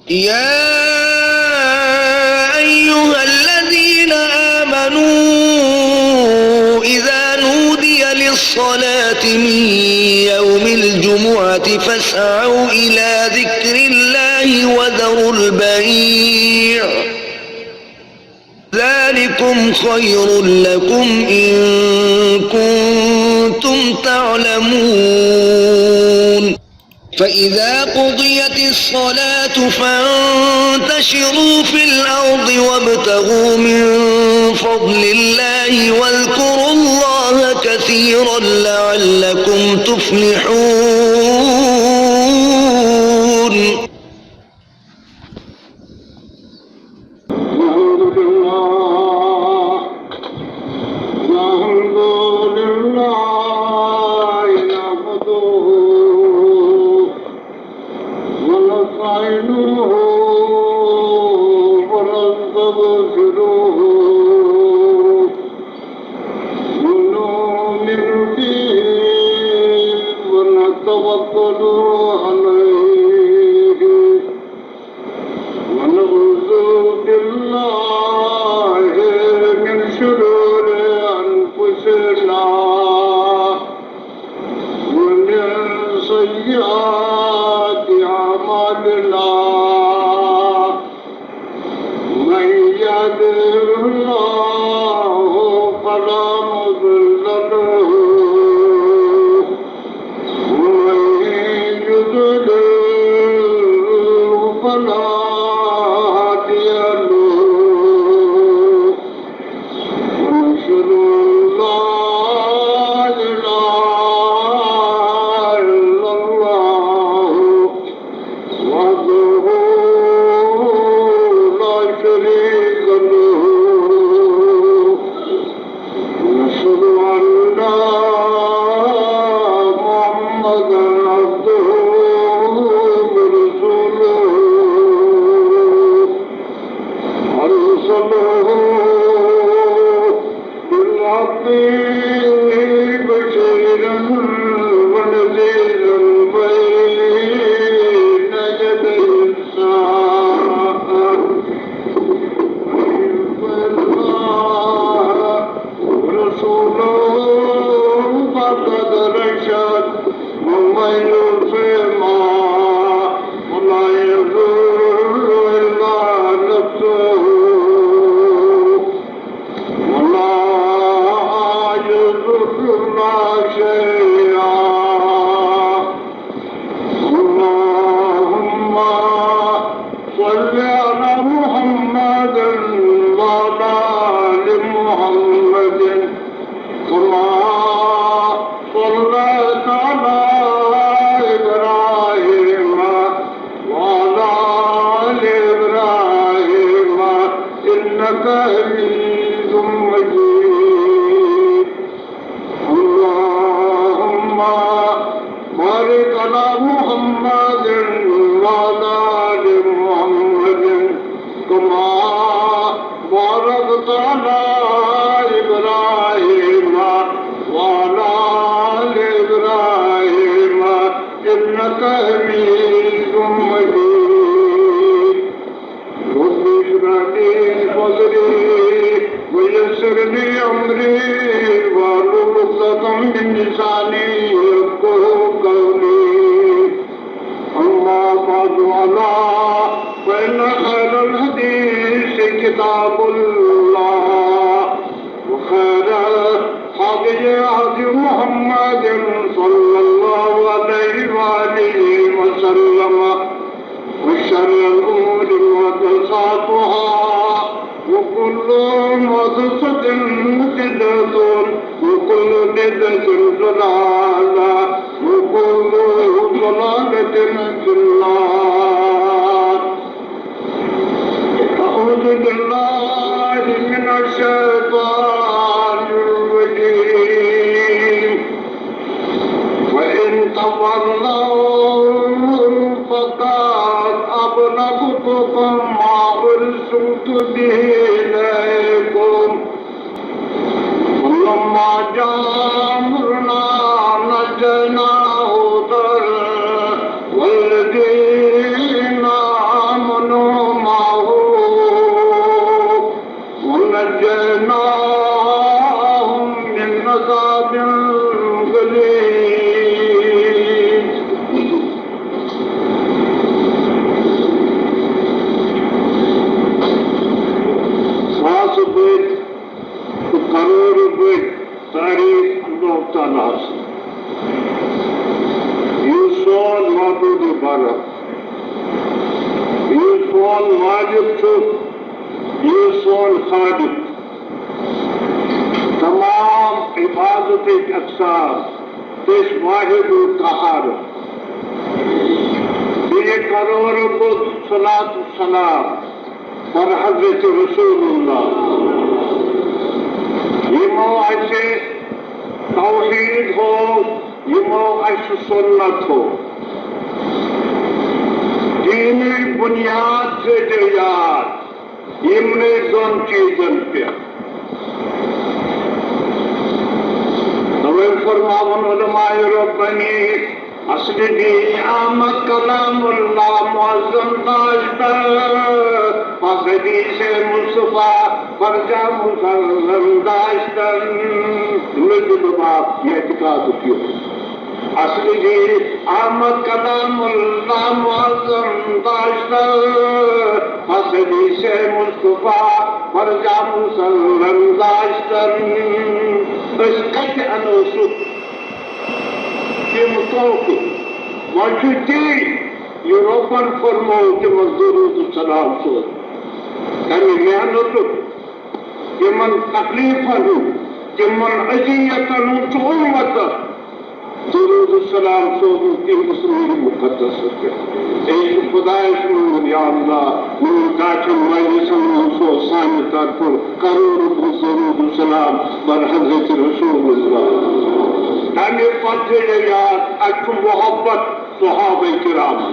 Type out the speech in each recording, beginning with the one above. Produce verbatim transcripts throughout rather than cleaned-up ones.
يا أيها الذين آمنوا إذا نودي للصلاة من يوم الجمعة فاسعوا إلى ذكر الله وذروا البيع، ذلكم خير لكم إن كنتم تعلمون. فإذا قضيت الصلاة فانتشروا في الأرض وابتغوا من فضل الله واذكروا الله كثيرا لعلكم تفلحون. الحمد لله، الحمد لله نحمده ونستعينه ونستغفره ونؤمن به ونتوكل عليه ونعوذ بالله من شرور أنفسنا ومن سيئات أعمالنا. من يهده الله فلا مضل له ومن يضلل فلا هادي له. ونشهد أن لا إله إلا الله وحده لا شريك له. ونشهد أن محمدا عبده ورسوله أرسله بالحق بشيرا ونذيرا بين يدي الساعة. من يطع الله ورسوله فقد رشد، ومن يعصهما فلا يضر إلا نفسه ولا يضرنا شيئا. اللهم صل على محمد وعلى آل محمد كما صليت على إبراهيم وعلى آل إبراهيم إنك حميد مجيد. اللهم بارك على محمد وعلى آل محمد كما باركت على إبراهيم وعلى آل إبراهيم إنك حميد مجيد. رب اشرح لي صدري ويسر لي أمري واحلل عقدة من لساني يفقهوا قولي. أما بعد، ألا فإن خير الحديث كتاب الله وخير الهدي هدي محمد صلى الله عليه وآله وسلم وشر الأمور محدثاتها وكل محدثة بدعة وكل بدعة ضلالة وكل ضلالة في النار. أعوذ بالله من الشيطان الرجيم. فإن تولوا فقد أبلغتكم ما أرسلت به إليكم. ولما جاء أمرنا نجينا هودا والذين آمنوا مالک چھُ، یہِ سون خالق۔ تمام عبادتٕکۍ اقسام، تٔمۍ واحد القہار۔ بیٚیہِ کرو ربُک صلات و سلام بر حضرت رسول اللہ۔ یِمو اَسہِ توحید ہو، یِمو اَسہِ سنت ہو، دینٕچ بنیاد تھٲیزیو یاد یِمنٕے دۄن چیٖزن پٮ۪ٹھ۔ توے فرماوان علماء ربانی، اصل دین احمد کلام اللہ معظم داشتن، پس حدیث مصطفیٰ برجا مسلم داشتن۔ مجد باب یہ اعتقاد کیوں؟ اصل دین احمد کلام اللہ معظم داشتن، پس حدیث مصطفیٰ برجا مسلم داشتن۔ أسۍ کتہِ انو سُہ؟ تِم تحفہٕ۔ وۄنۍ چھُ تی، یہِ رۄبن فرموو تِمن درود و سلام سوز۔ تَمہِ محنتُک، تِمن تکلیفن ہُنٛد، تِمن اذیتن ہُنٛد چھُ اُمتس درود و سلام سوزُن تِہنٛدِس روحِ مقدسس پٮ۪ٹھ۔ اے چھُ خدایس منٛگُن، یا اللہ، میون داچھن مجلسن منٛز سوز سانہِ طرفہٕ کرورو درود و سلام بر حضرت رسول اللہ۔ تَمہِ پتہٕ تھٲیِو یاد، اَتہِ چھُ محبت صحابہ کرام،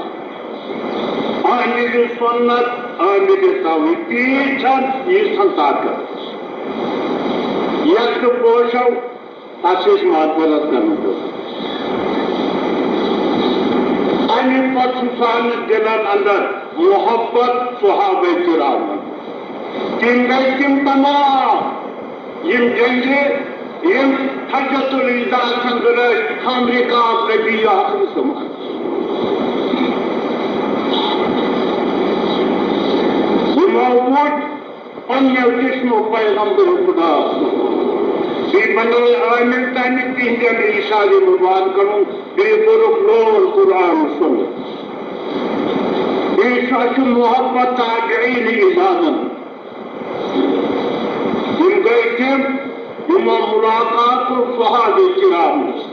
اہل سنت، اہل توحید، تیٖژ چھَنہٕ، ییٖژ چھَنہٕ طاقت۔ یَتھ نہٕ پوشو، تَتھ چھِ أسۍ معذرت کرنہٕ خٲطرٕ۔ اَمہِ پتہٕ چھُ سانہِ دِلن اندر محبت صحابہ کرامن۔ تِم گٔے تِم تمام، یِم جنگہِ، یِم حجۃ الوداع سنٛدر ٲسۍ، خام رکاب نبی آخر زمان۔ یِمو وُچھ پننیو چشمو پیغمبر خدا۔ بیٚیہِ بنٲے عامل تَمہِ تِہنٛدٮ۪ن ارشاد مبارکن ہُنٛد، بیٚیہِ کوٚرُکھ لول قرآن و سنت۔ بیٚیہِ چھُ اَسہِ محبت تابعین عظامن۔ یِم گٔے تِم، یِمو ملاقات کوٚر صحابہ کرامن سۭتۍ۔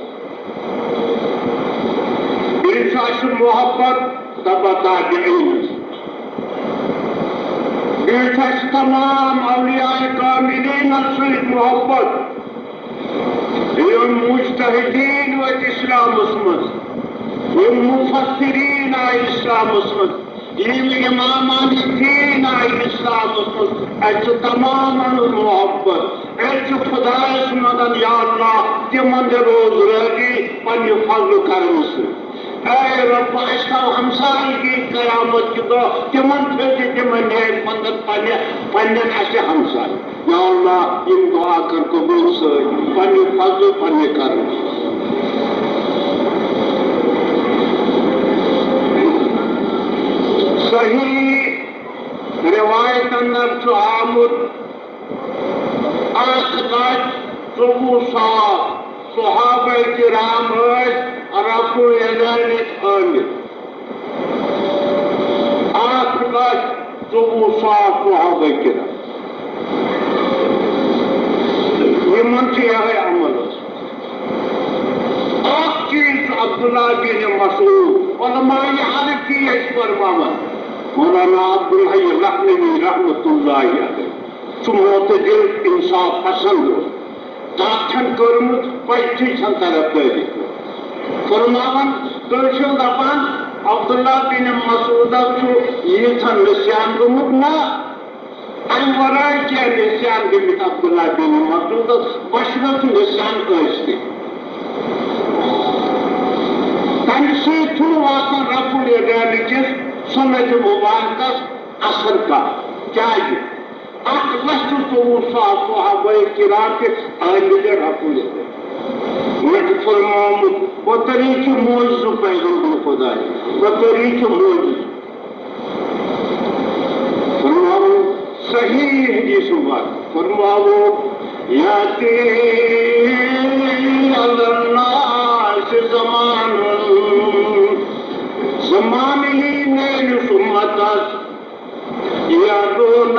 بیٚیہِ چھُ اَسہِ محبت تبع تابعین۔ بیٚیہِ چھُ اَسہِ تمام اولیاء کاملین سۭتۍ محبت۔ یِم مجتہدین وٲتۍ اسلامس منٛز، یِم مفسرین آیہِ اسلامس منٛز، یِم امامان دین آیہِ اسلامس منٛز، اَسہِ چھُ تمامن ہُنٛد محبت۔ أسۍ چھِ خدایس منٛگان، یا اللہ، تِمن دِ روز رٲضی پننہِ فضل و کرم سۭتۍ۔ اے رب، اَسہِ تھاو ہمسایگی قیامت کہِ دۄہ، تِمن تھٲوزِ تِمن نیک بندن پننہِ، پننٮ۪ن اَسہِ ہمساے۔ یا اللہ، یِم دعا کر قبول سۭتۍ، پننہِ فضل، پننہِ کرم۔ صحیح روایت اندر چھُ آمُت، اکھ لچھ ژوٚوُہ ساس صحابہ کرام ٲسۍ رفع یدینٕکۍ عامل۔ اکھ لچھ ژوٚوُہ ساس صحابہ کرام۔ یِمن چھُ یِہوٚے عمل اوسمُت۔ اکھ چیٖز چھُ عبداللہ بن مسعود، علماء ہر چیٖز فرماوان۔ مولانا عبدالحی لکھنوی رحمۃ اللہ علیہ چھُ معتدل، انصاف پسند اوس۔ تَتھ چھَنہٕ کٔرمٕژ، پٔزۍ چھَنہٕ طرفدٲری کٔرمٕژ۔ فرماوان، تُہۍ چھِو دَپان، عبداللہ بن مسعودس چھُ ییٖژہن نسیان گوٚمُت؟ نہ، اَمہِ ورٲے کینٛہہ نسیان گٔمٕتۍ عبداللہ بن مسعودس، بشرط نسیان ٲسۍ تہِ۔ تَمہِ سۭتۍ چھُنہٕ واتان رفع الیدین کِس سنت مبارکس اثر کانٛہہ۔ کیٛازِ؟ اکھ لچھ تہٕ ژوٚوُہ ساس صحابہ کرام تہِ عامل رفع الیدین۔ مےٚ چھُ فرمومُت، بہٕ ترٕ یہِ چھُ معجزٕ پیغمبر خدایہِ، بہٕ ترٕ یہِ چھُ معجزٕ۔ فرماوُن صحیح حدیث مبارک، فرماوُن، یاتی علی الناس زمان، زمانہٕ یی میٲنِس اُمتس يدعون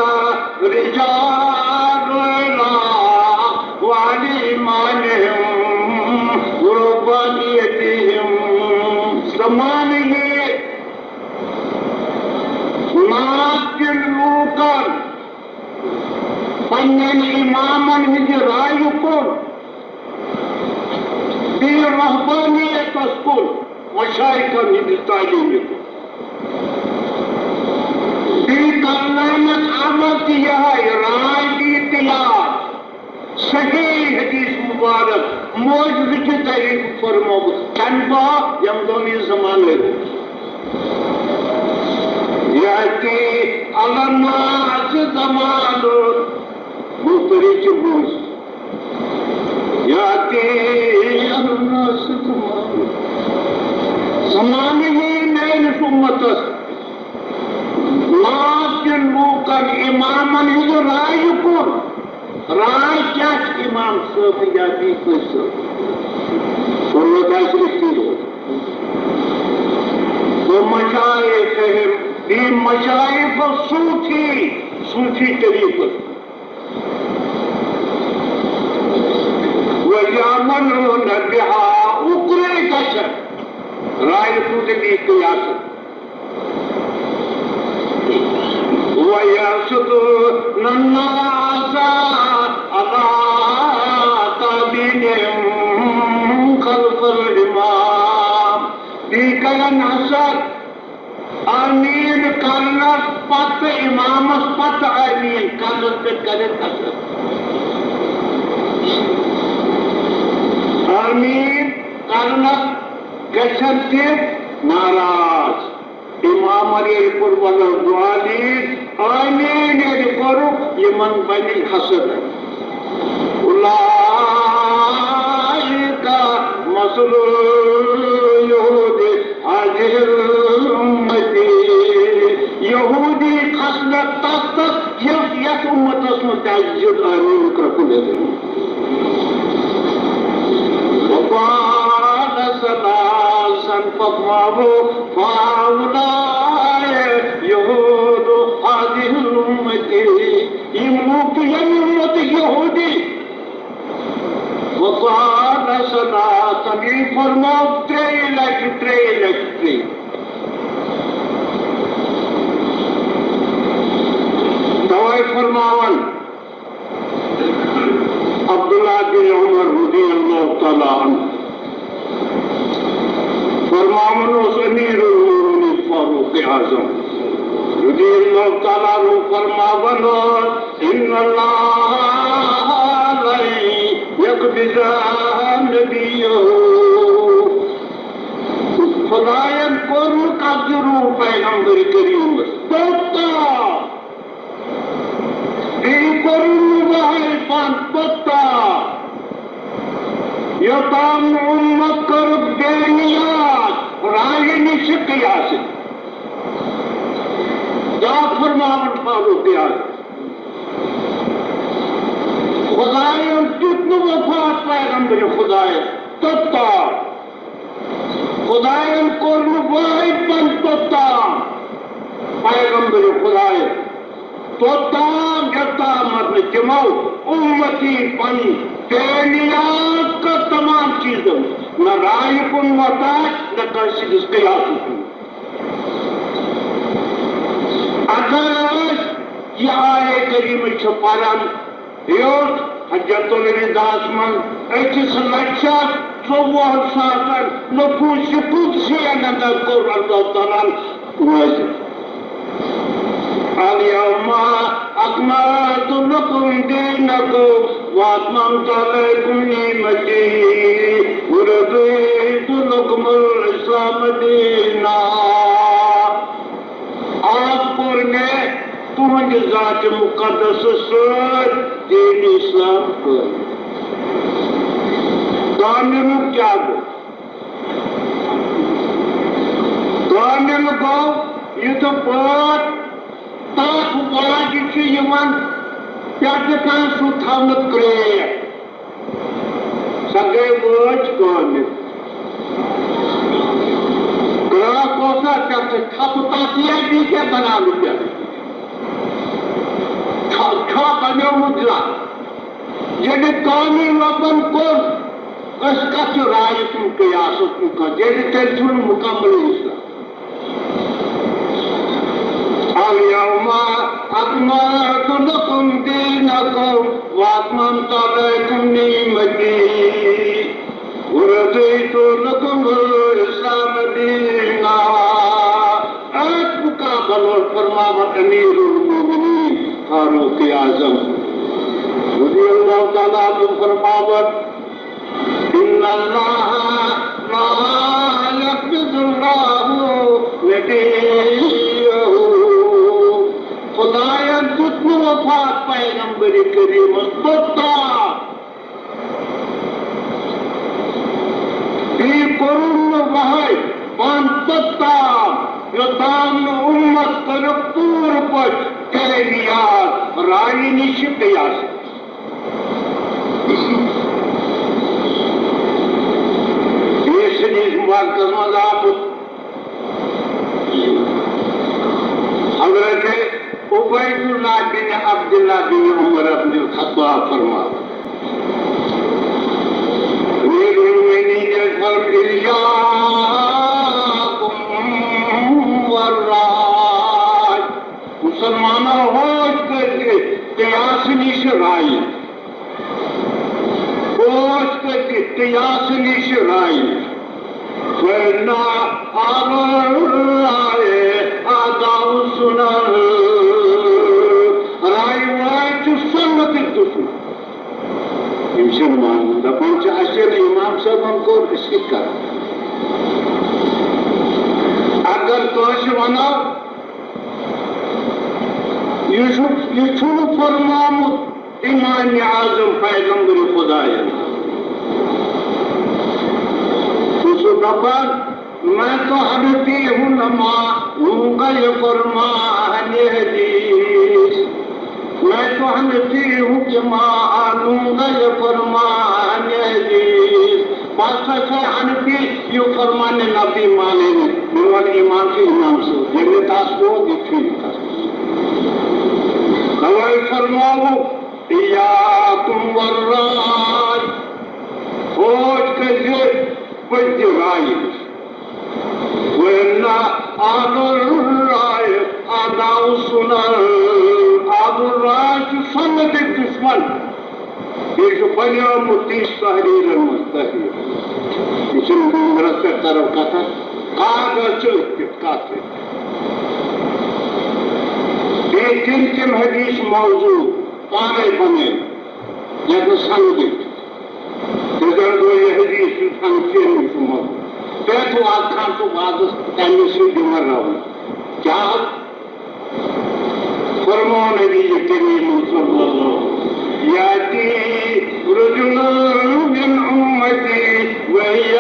رجال إلى أعوان إيمانهم ورهبانيتهم۔ زمانہٕ یِیہِ ناکن لوٗکن پننٮ۪ن امامن ہٕنٛزِ رایہِ کُن، بیٚیہِ رہبانیتس کُن، مشایخن ہٕنٛدِ تعلیمہِ کُن۔ بیٚیہِ کرناونس عمل تہِ یِہوٚے، راے دِیہِ تیار۔ صحیح حدیث مبارک، معجزٕ کہِ طریقہٕ فرمووُکھ، تمہِ دۄہ ییٚمہِ دۄہ نہٕ یہِ زمانہٕ اوس۔ یأتي على الناس زمان، مختلف چیز۔ یأتي على الناس زمان۔ زمانہٕ یِیہِ میٲنِس اُمتس، ناکن لوٗکن، امامن ہٕنٛزِ رایہِ کُن۔ راے کیٛاہ چھِ امام صٲب یا بیٚیہِ کٲنٛسہِ صٲب؟ کوٚرمُت آسہِ أتھی روز۔ ومشائخهم، بیٚیہِ مشائخ صوفی، صوفی طریقہٕ۔ ويعملون بها، اُکرُے گژھن، رایہِ کُن تہٕ بیٚیہِ قیاسن۔ ويحسدون الناس على تعظيمهم خلف الإمام۔ بیٚیہِ کرن حسد، آمیٖن کرنس پتہٕ، امامس پتہٕ آمیٖن کرنس پٮ۪ٹھ کرن حسد۔ آمیٖن کرنس گژھن تِم ناراض۔ امامن ییٚلہِ کوٚر وَلہٕ والین، آمیٖن ییٚلہِ کوٚرُکھ، یِمن بنہِ حسد۔ أولئك مثل يهود هذه الأمة۔ یہودی خصلت تس تس، یۄس یتھ اُمتس منٛز تہِ آسہِ ضد آمیٖن کرکُن۔ وقال ثلاثا، فرماوو، فهؤلاء يهود هذه الأمة، یِم لوٗکھ چھِ ییٚمہِ اُمتٕکۍ یہودی۔ وقال ثلاثا، یہِ فرموو ترٛیٚیہِ لٹہِ، ترٛیٚیہِ لٹہِ، ترٛیٚیہِ۔ توے فرماوان عبداللہ بن عمر رضی اللہ تعالیٰ عنہ، فرماوان اوس امیر المؤمنین فاروق اعظم رضی اللہ تعالیٰ عنہ فرماوان اوس، ان اللہ لن یقبض نبیہ، خداین کوٚر نہٕ قبضہٕ روح پیغمبر کریمس توٚتام۔ بیٚیہِ کوٚرُن نہٕ وۄنۍ پنٛد توٚتام، یوٚتام نہٕ اُمت کٔرٕکھ بے نیاز، رایہِ نِش چھِ قیاسٕکۍ۔ کیٛاہ فرماوان فاروق اعظم؟ خدایَن دیُت نہٕ وفات پیغمبر خدایَس توٚتام۔ خدایَن کوٚر نہٕ وٲحِد پَن توٚتام، پیغمبر خدایَن توٚتام، یوٚتام نہٕ تِمو اُمتی پَن بے نیاز کٔر تمام چیٖزَن، نہ رایہِ کُن محتاج، نہ کٲنٛسہِ ہٕنٛدِس قیاسَس کُن۔ اگر أسۍ یہِ آیے کریٖمٕچ چھِ پَران، یوٚت حجۃ الوداعس منٛز أکِس لَچھَس ژۄوُہَن ساسَن نفوٗسِ قدسیَن اندر کوٚر اللہ تعالیٰ ہَن نٲزِل۔ الیوم اکملت لکم دینکم واتممت علیکم نعمتی ورضیت لکم الاسلام دینا۔ آز کوٚر مےٚ تُہنٛدِ ذاتِ مُقدسہٕ سۭتۍ دین اسلام قٲیِم۔ کاملُک کیٛاہ گوٚو؟ کامل گوٚو یِتھ پٲٹھۍ تَتھ واجہِ چھُ یِوان پٮ۪ٹھٕ کَنہِ سُہ تھاونہٕ کرٛیک۔ سۄ گٔے وٲج کامل۔ کرٛاکھ اوس نہ پٮ۪ٹھٕ تھپہٕ تَتھ یا بیٚیہِ کینٛہہ بَناونہٕ پٮ۪ٹھ۔ چھا بنیومُت زانٛہہ؟ ییٚلہِ کامل رۄبن کوٚر، أسۍ کتھ چھِ رایہِ کُن قیاسس کُن کتھ، ییٚلہِ تیٚلہِ چھُنہٕ مُکملٕے اسلام۔ اليوم أكملت لكم دينكم وأتممت عليكم نعمتي ورضيت لكم الإسلام دينا۔ أتھ مقابلس فرماوان امیر المومنین فاروق اعظم رضی اللہ تعالیٰ عنہ فرماوان، إن الله لا يقبض الله نبيه۔ خدایَن دیُت نہٕ وفات پیغمبر کریمس توٚتام۔ بیٚیہِ کوٚرُن نہٕ وحی بنٛد توٚتام، یوٚتام نہٕ اُمت کٔرٕکھ پوٗرٕ پٲٹھۍ تیرِ یاد رایہِ نِش قیاس۔ بیٚیِس حدیث مبارکس منٛز آمُت، حضرت عبید اللہ بن عبداللہ بن عمر بن الخطاب فرماوان، امیر المومنین ییٚلہِ فرمٲو، إياكم والرأي، مسلمانو، ہوش کٔرۍزِ قیاس نِش رایہِ۔ ہوش کٔرۍزِ قیاس نِش رایہِ۔ فإن أهل الرأي أعداء السنن۔ رایہِ وٲلۍ چھِ سُنتٕکۍ دُشمن۔ یِم چھِنہٕ مانان، دَپان چھِ، اَسہِ ییٚلہِ اِمام صٲبَن کوٚر، أسۍ کِتھ کَرو؟ اگر کٲنٛسہِ وَنو، یہِ چھُ، یہِ چھُنہٕ فرمومُت امام اعظم پیغمبر خدایَن۔ سُہ چھُ دَپان، میں تو حنفی ہوں، نہ مانوں گا یہ فرمان حدیث۔ میں تو حنفی ہوں کہ مانوں گا یہ فرمان حدیث۔ بس ہسا حنفی، یہِ فرمان نبی مانٕنۍ۔ میون امام چھُ امام صٲب، ییٚلہِ تَس ووت، یہِ چھُ یہِ تَس۔ توے فرماوُکھ، إياكم والرأي۔ ہوش کٔرۍزِ پٔزِ رایہِ نِش۔ وإن أهل الرأي أعداء السنن۔ اہل الرأی چھِ سُنتٕکۍ دُشمن۔ بیٚیہِ چھُ بنیومُت تِژھ تحریرن منٛز تحریر۔ یہِ چھُنہٕ ممبرس پٮ۪ٹھ کرو کتھا، کاغذ چھِ أتھۍ پٮ۪ٹھ کتھ۔ بیٚیہِ تِم تِم حدیث موضوع پانے بنٲوۍ، یتھ نہٕ سمجھ۔ تیٚلہِ گوٚو یہِ حدیث یُس حنفیَن نِش چھُ موجود۔ پرٛٮ۪تھ وازٕ خان چھُ وازَس تَمہِ سۭتۍ دِوان رَوان۔ کیٛاہ حظ؟ فرموو نبی کریم صلی اللہ علیہ وسلم، يأتي رجل من أمتي وهي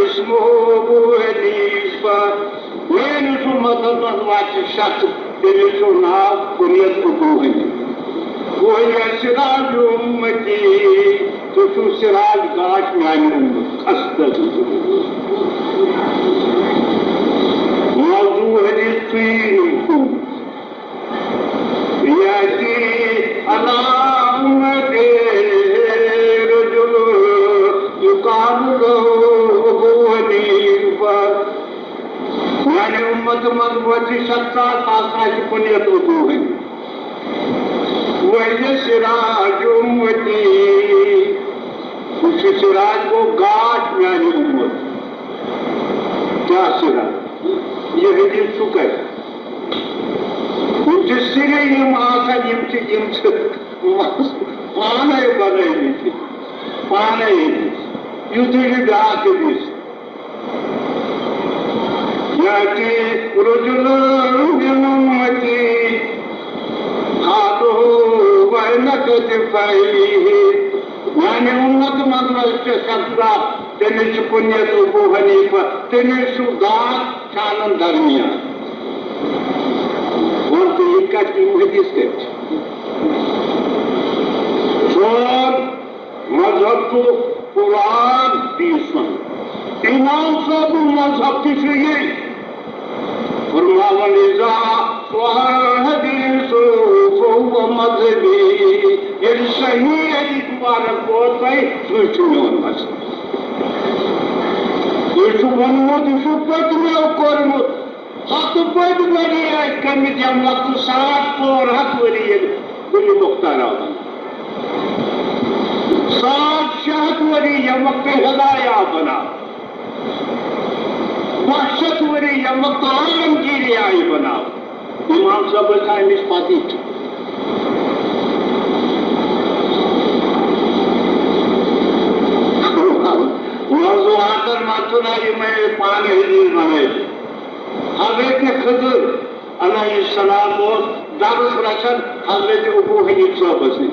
اسمه أبو حنيفة۔ میٲنِس اُمتس منٛز واتہِ شخص، تٔمِس چھُ ناو کُنیت ابو حنیفہ۔ وهو سراج أمتي، سُہ چھُ سراج گاش میانہِ اُمت۔ استغفر اللہ۔ موضوع حدیث ژٕے نہٕ۔ يأتي على أمتي رجل يقال له أبو حنيفة۔ میانہِ اُمت منٛز وٲتۍ شخص، تَس آسہِ کُنیت ابو حنیفہ۔ وهو سراج أمتي۔ سُہ چھُ سراج، گوٚو گاش میانہِ اُمت۔ کیٛاہ سراج؟ یہِ حدیث چھُ کتہِ؟ یِم چھِ سِرِ یِم آسان، یِم چھِ، یِم چھِ پانے بنٲومٕتۍ، پانے أنمٕتۍ۔ یُتھُے یہِ بیٛاکھ حدیث، يأتي رجل من أمتي خاله بين كتفيه۔ میانہِ اُمت منٛز روزِ ژےٚ شخص، تٔمِس چھُ کُنیت ابو حنیفہ، تٔمِس چھُ داغ چھانن درمیان۔ وَن تہٕ یہِ کَتہِ، یِم حدیث کَتہِ چھِ؟ سون مذہب چھُ قرآن بیٚیہِ سُنت۔ امام صٲبُن مذہب تہِ چھُ یی۔ فرماوان، إذا صح الحديث فهو مذهبي۔ تۄہی علی مبارک گوٚو تۄہہِ، سُے چھُ میون مسلہٕ۔ تُہۍ چھُ ووٚنمُت، یہِ چھُ پٔتمیو کوٚرمُت۔ ہتہٕ بٔدۍ ؤری ٲسۍ گٔمٕتۍ ییٚمہِ وقتہٕ ساڑ ژور ہتھ ؤری ییٚلہِ گُلِ مُختار آو بناونہٕ۔ ساڑ شےٚ ہتھ ؤری ییٚمہِ وقتہٕ ہدایہ آو بناونہٕ۔ باہ شیٚتھ ؤری ییٚمہِ وقتہٕ عالمگیری آیہِ بناونہٕ۔ امام صٲب ٲسۍ امِچ پتی تہِ۔ موضوعاتن منٛز چھُنہ یِمے پانہٕ حدیث بنٲوِتھ۔ حضرت خضر علیہ السلام اوس درس رچھان حضرت ابو حنیف صٲبس نِش۔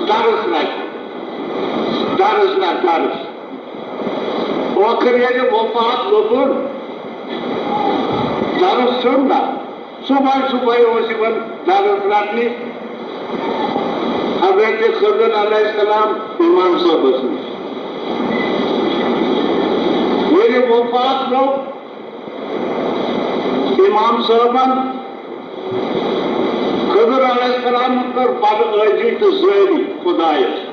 درس رچھان۔ درس نہ درس۔ ٲخٕر ییٚلہِ وفات لوٚبُن، درس ژھیوٚن نہ۔ صبحٲے صبحٲے اوس یِوان درس رٹنہِ حضرت خضر علیہ السلام امام صٲبس نِش۔ ییٚلہِ وفات لوٚب امام صٲبن، خضر علیہ السلامن کٔر بڑٕ عٲجزی تہٕ زٲری خدایس۔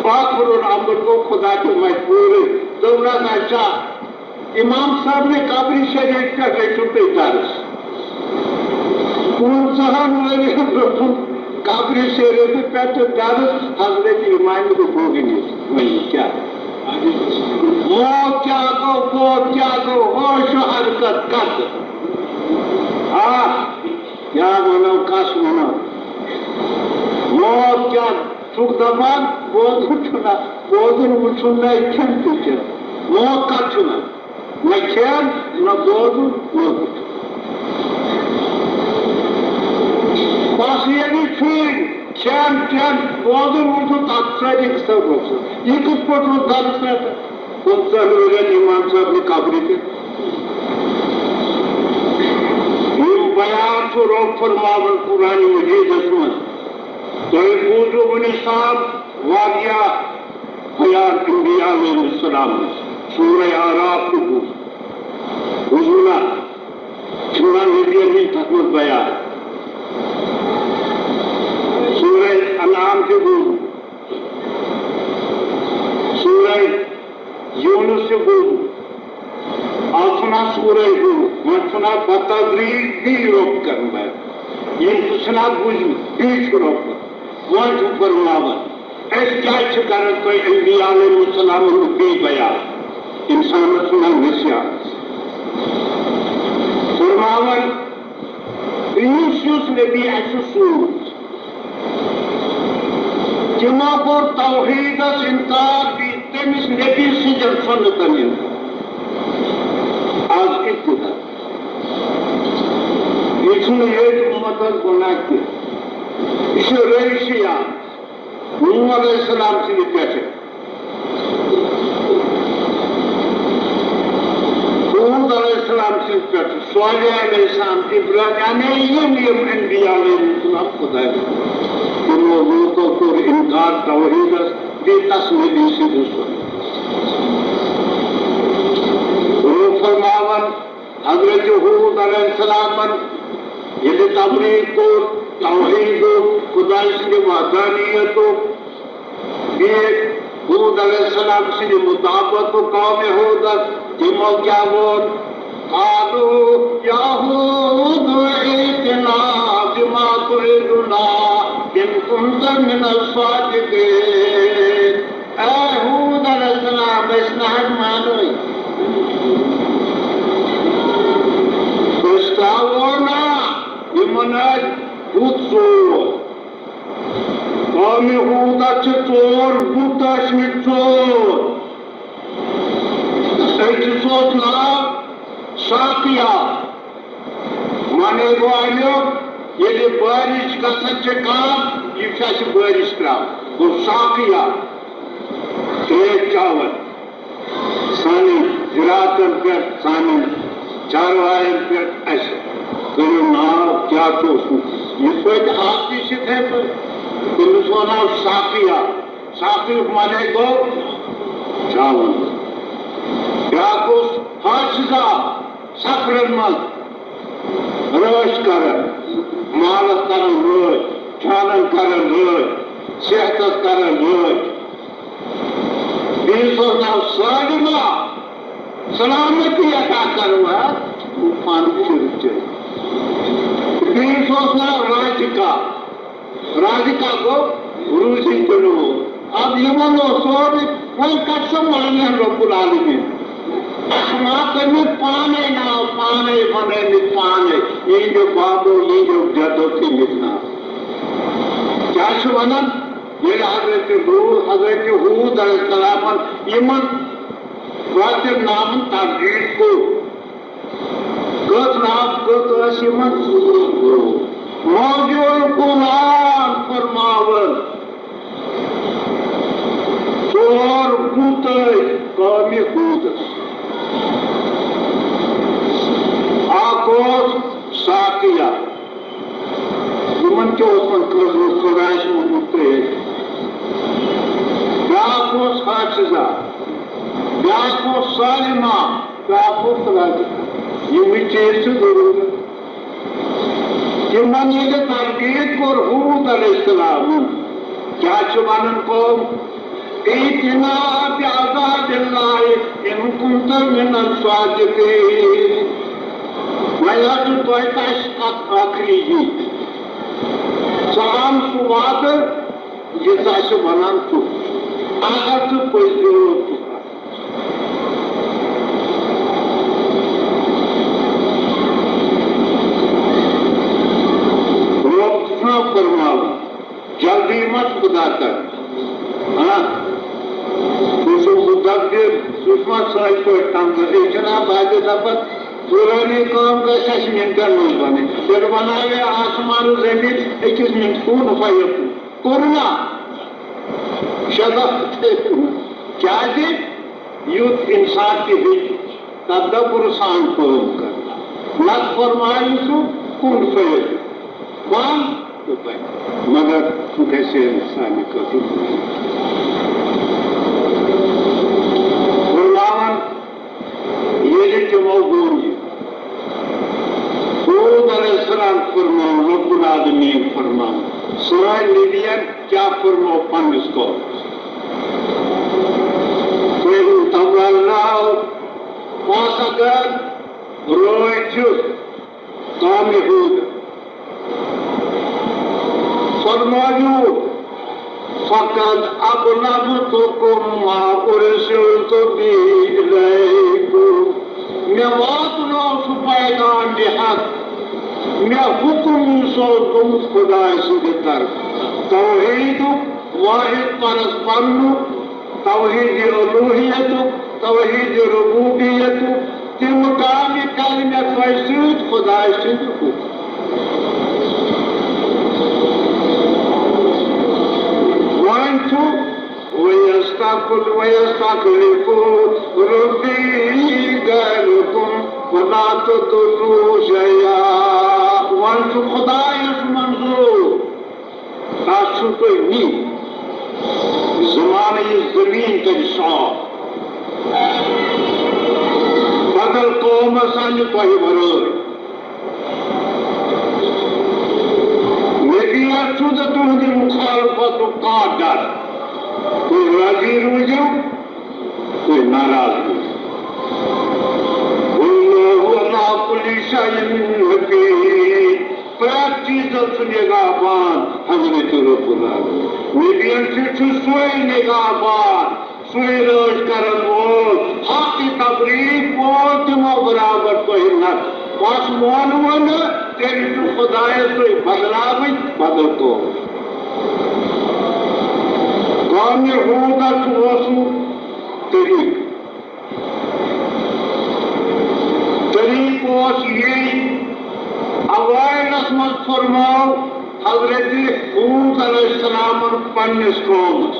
ٲخرُ الامر گوٚو خدا تہِ مجبوٗرٕے، دوٚپنس، اچھا، امام صٲبنہِ قبرِ شریف پٮ۪ٹھ رٔٹِو تُہۍ درس۔ پانٛژہن ؤرین رٔٹُن قبرِ شریف پٮ۪ٹھ درس حضرت امام بخاری نِش۔ وۄنۍ کیٛاہ؟ موت کیٛاہ گوٚو، موت کیٛاہ گوٚو، ہوش و حرکت کتھ؟ آ، کیٛاہ ونو، کس ونو؟ موت کیٛاہ چھُکھ دپان؟ بوزُن چھُنہ، بوزُن وُچھُن نہ کھٮ۪ن تہِ کھٮ۪ن۔ موت کتھ چھُنہ؟ نہ کھٮ۪ن، نہ بوزُن، نہ وُچھُن۔ بس ییٚلہِ چھُے کھٮ۪ن چٮ۪ن، بوزُن وُچھُن، تتھ سۭتۍ أکِس طرفس۔ یہِ کِتھ پٲٹھۍ روٗد درس رٹان؟ پنٛژاہ ؤرۍ یَن امام صٲب نہِ قبرِ تہِ۔ یِم بیان چھُ رۄب فرماوان قرآن مجیدس منٛز۔ تۄہہِ بوٗزوٕ وُنہِ صاف واریاہ بیان انبیاء علیہ السلام نِش۔ سورہ اعراف تہِ بوٗز۔ بوٗزوٕ نا؟ عمران نبی علی تتھ منٛز بیان۔ سورہ انعام تہِ بوٗز۔ سورہ یونس تہِ گوٚو، آز چھُنہ سورہ گوٚو، وۄنۍ چھُنہ بتدریج بی رۄب کران بیان۔ یِم تہِ چھِنہ بوٗزمٕتۍ، بی چھُ رۄب کران۔ وۄنۍ چھُ فرماوان، أسۍ کیٛازِ چھِ کران تۄہہِ انبیاء علیہ السلام ہُنٛد بی بیان؟ انسانس چھُنہ نسیان۔ فرماوان، یُس یُس نبی اَسہِ سوٗز، تِمو کوٚر توحیٖدس اِنکار، بیٚیہِ تٔمِس نبی سٕنٛدٮ۪ن سُنتن اِنکار۔ آز کِتھ کٔنۍ؟ یہِ چھُنہٕ ییٚتہِ اُمتس گۄناہ کینٛہہ، یہِ چھُ رٲیشی اکھ۔ نوح علیہ السلام سٕنٛدِ پٮ۪ٹھٕ، ہود علیہ السلام سٕنٛدِ پٮ۪ٹھٕ، صالح علیہ السلام، ابراہیم، یعنی یِم، یِم انبیاء علیہ السلام خداے، تِمو لوٗکو کوٚر اِنکار توحیٖدس، بیٚیہِ تس نبی سٕنٛدِ سُنتس۔ روٗح فرماوان، حضرت ہود علیہ السلامن ییٚلہِ تبلیغ کوٚر، توحیٖدُک، خداے سٕنٛدِ وحدانیتُک، بیٚیہِ ہود علیہ السلام سٕنٛدِ مطابقت قومِ ہودس، تِمو کیٛاہ ووٚن؟ قالوا یا ہود ائتنا بما تعدنا ان کنت من الصادقین۔ اے ہود علیہ السلام، أسۍ نہ حظ مانوے۔ أسۍ ترٛاوو نہٕ یِمن ٲسۍ بُت ژور۔ قومِ ہودس چھِ ژور بُت ٲسمٕتۍ، ژور۔ أکِس اوس ناو ساقیا۔ معنی گوٚو اَمیُک، ییٚلہِ بٲرِش گژھان چھِ کم، یہِ چھُ اَسہِ بٲرِش ترٛاوان۔ گوٚو ساقیا، ترٛیش چاوان۔ سانٮ۪ن زِراعتن پٮ۪ٹھ، سانٮ۪ن چاروایَن پٮ۪ٹھ اَسہِ کٔرِو ناو، کیٛاہ چھُ اوسمُت؟ یِتھ پٲٹھۍ آز تہِ چھِ یِتھَے پٲٹھۍ۔ تٔمِس وَنو ساقیا۔ ساقیُک معنی گوٚو چاوُن۔ بیٛاکھ اوس حاشزا، سفرن منٛز رٲچھ کران، مالس کران رٲچھ، جانن کران رٲچھ۔ صحتس کران یٲج۔ بیٚیِس اوس ناو سالمہ، سلامتی عطا کرو ہا، پانہٕ تہِ شروٗع چٲنۍ۔ بیٚیِس اوس ناو رازقہ، رازقہ گوٚو روٗزی تہِ نوٗر۔ اب یِمن اوس سورُے، وۄنۍ کتہِ سمبالن رب العالمین؟ اسہِ ما کٔرمٕتۍ پانے ناو، پانے بنٲومٕتۍ پانے، یِہنٛدیو بابو، یِہنٛدیو جدو تھٲومٕتۍ ناو۔ کیٛاہ چھُ ونان؟ ییٚلہِ حضرت لوٗط، حضرت ہوٗد علیہ السلامن یِمن قٲتل ناوَن تردید کوٚر، کٔژ ناو، کٔژ ٲسۍ یِمن؟ موضوع القرآن فرماوان، ژور گُتٕے قومہِ ہوٗدس۔ اکھ اوس ساقیہ، یِمن تہِ اوس وۄنۍ کٔرمٕژ خۄدایَس ووٚنمُت تۄہہِ۔ بیٛاکھ اوس حافظہ، بیٛاکھ اوس سالمہ، بیٛاکھ اوس رازقہ۔ یِمٕے چیٖز چھِ ضروٗرت۔ تِمن ییٚلہِ تردید کوٚر ہوٗد علیہ السلامن، کیٛاہ چھُ ونان قوم؟ ائتنا بعذاب اللہ ان کنت من الصادقین۔ وۄنۍ حظ چھُ تۄہہِ تہِ اَسہِ اکھ ٲخری یہِ۔ ژٕ اَن سُہ وعدٕ، یہِ ژٕ اَسہِ وَنان چھُکھ۔ اگر ژٕ پٔزۍ پٲٹھۍ چھُکھ۔ رۄب چھُ فرماوان، جلدی مت خدا کر۔ ہاں؟ سُہ چھُ مُدبِر، سُہ چھُ وۄنۍ سانہِ پٲٹھۍ تنگ۔ أسۍ چھِنہ بعضِ دَپان، فلٲنی کٲم گژھِ اَسہِ مِنٹَن منٛز بَنٕنۍ۔ تیٚلہِ بَناوِ آسمان زٔمیٖن أکِس مِنٹَس، کُن فیکون۔ کوٚرُن نا؟ شےٚ دۄہ تہِ۔ کیٛازِ؟ یُتھ اِنسان تہِ ہیٚکہِ تدبر سان کٲم کٔرِتھ۔ نتہٕ فرمایہِ سُہ کُن فیکون۔ وَن تہٕ بَنہِ۔ مگر سُہ گژھِ ہے نہٕ سانہِ خٲطرٕ۔ فرماوان، ییٚلہِ تِمو ووٚن یہِ، ہوٗد علیہ السلام فرماوان، رب العالمین فرماوان، سٲنۍ نبیَن کیٛاہ فرموو پننِس قومس؟ فَإِنْ تَوَلَّوْا، پس اگر رٲے دیُت، قومِ ہوٗد۔ فرمٲیِو، فَقَدْ أَبْلَغْتُكُمْ مَا أُرْسِلْتُ بِهِ إِلَيْكُمْ۔ مےٚ واتنوو سُہ پیغام بے حق، مےٚ حُکُم یُس اوس گوٚمُت خۄداے سٕنٛدِ طرفہٕ۔ توحیٖدُک، واحد پرس بننُک، توحیٖد الوٗہیتُک، توحیٖد ربوبیتُک، تِم کامہِ کرِ مےٚ تۄہہِ سۭتۍ خۄداے سٕنٛدِ حُکمہٕ۔ وۄنۍ چھُ وَيَسْتَخْلِفُ، وَيَسْتَخْلِفُ رَبِّي غَيْرَكُمْ وَلَا تَضُرُّوهُ شَيْئًا۔ وۄنۍ چھُ خۄدایَس منظوٗر، تَس چھُو تُہۍ نِنۍ۔ زمانہٕ یہِ زٔمیٖن کَرِ صاف۔ بدل قوم آسان یہِ تۄہہِ ورٲے۔ نبی اَتھ چھُ نہٕ تُہٕنٛدِ مُخالفتُک کانٛہہ ڈر۔ تُہۍ راضی روٗزِو، تُہۍ ناراض روٗزِو۔ وَاللَّهُ عَلَى كُلِّ شَيْءٍ رَقِيبٌ۔ پرٛٮ۪تھ چیٖزَس چھُ نگہبان حضرت رب العالمین۔ نبیَن سۭتۍ چھُ سُے نگہبان، سُے رٲچھ کرن وول، حق تبلیغ وول، تِمو برابر تۄہہِ نہ۔ پس مونوٕ نہٕ، تیٚلہِ چھُ خۄدایَس تُہۍ بدلاوٕنۍ بدل قوم۔ قومِ ہوٗدس اوسُکھ طریٖقہٕ۔ طریٖقہٕ اوس یی، اوائلس منٛز فرموو حضرت ہوٗد علیہ السلامن پننِس قومس،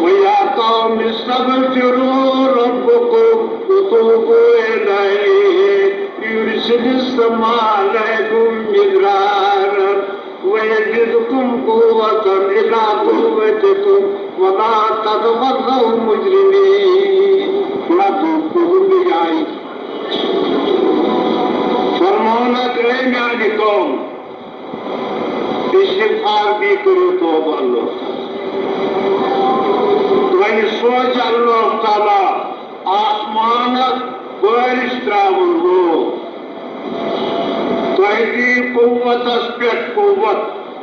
وَيَا قَوْمِ اسْتَغْفِرُوا رَبَّكُمْ وَتُوبُوا إِلَيْهِ يُرْسِلِ السَّمَاءَ عَلَيْكُمْ مِدْرَارًا وَيَزِدْكُمْ قُوَّةً إِلَى قُوَّتِكُمْ وَلَا تَتَوَلَّوْا مُجْرِمِينَ۔ نہ تُہۍ کٔرِو بیٚیہِ آیہِ۔ فرماونہٕ، اے میانہِ قوم، اے استغفار، بیٚیہِ کٔرِو توبہٕ اللہ تعالیٰ۔ تۄہہِ سوزِ اللہ تعالیٰ آسمانس بٲرِش ترٛاوَن وول۔ تۄہہِ دِیہِ قوتس پٮ۪ٹھ قوت،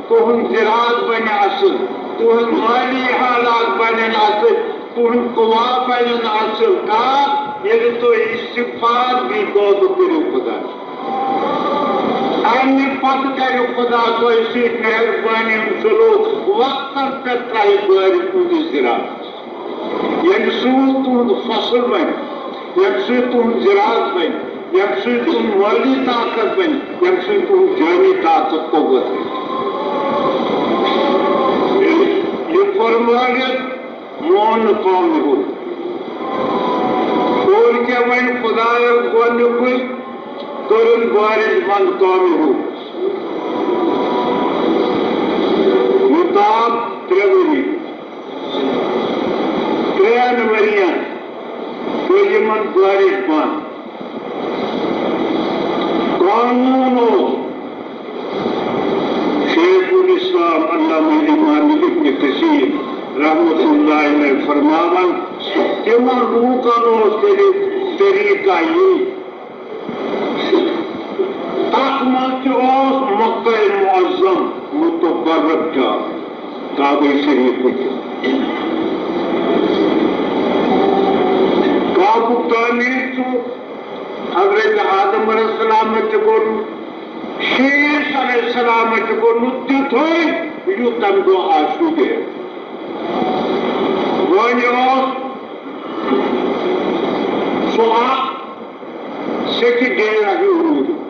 تُہُنٛد زِراعت بنہِ اصل، تُہٕنٛدۍ مٲلی حالات بنن اصل، تُہٕنٛدۍ قوا بنن اصل۔ کر؟ ییٚلہِ تُہۍ استغفار بیٚیہِ توبہٕ کٔرِو خۄدایَس۔ اَمہِ پتہٕ کَرِ خۄدا تۄہہِ سۭتۍ مہربٲنی ہُنٛد سلوک، وقتاً پٮ۪ٹھ ترٛاوِ بٲرِش تُہٕنٛدِس زِراعتَس۔ ییٚمہِ سۭتۍ تُہُنٛد فصل بَنہِ، ییٚمہِ سۭتۍ تُہُنٛد زِراعت بَنہِ، ییٚمہِ سۭتۍ تُہُنٛد مٲلی طاقت بَنہِ، ییٚمہِ سۭتۍ تُہُنٛد جٲنی طاقت قوت بَنہِ۔ یہِ فرمٲوِتھ مون نہٕ قومہِ ہُنٛد۔ کوٚر کیٛاہ وۄنۍ خۄدایَن گۄڈٕنیُکُے؟ کٔرٕن بارِش بنٛد قومہِ ہُنٛد۔ یوٗتاہ ترٛےٚ ؤری، ترٛٮ۪ن ؤرِین گٔے یِمن بارِش بنٛد۔ قانوٗن اوس، شیخ الاسلام علامہ امام ابن کثیر رحمۃ اللہ علیہ فرماوان، تِمن لوٗکن اوس تیٚلہِ طریٖقہ یی، تَتھ منٛز تہِ اوس مکہ معظم متبرک جاے، کعبہ شریف تہِ۔ کعبُک تعمیٖر چھُ حضرت آدم علیہ السلام تہِ کوٚرمُت، شیش علیہ السلام تہِ کوٚرمُت تیُتھُے، یُتھ تَمہِ دۄہ آسہِ شُبہِ۔ وۄنۍ اوس سُہ اکھ سیٚکہِ ڈیرہ ہیوٗ روٗدمُت۔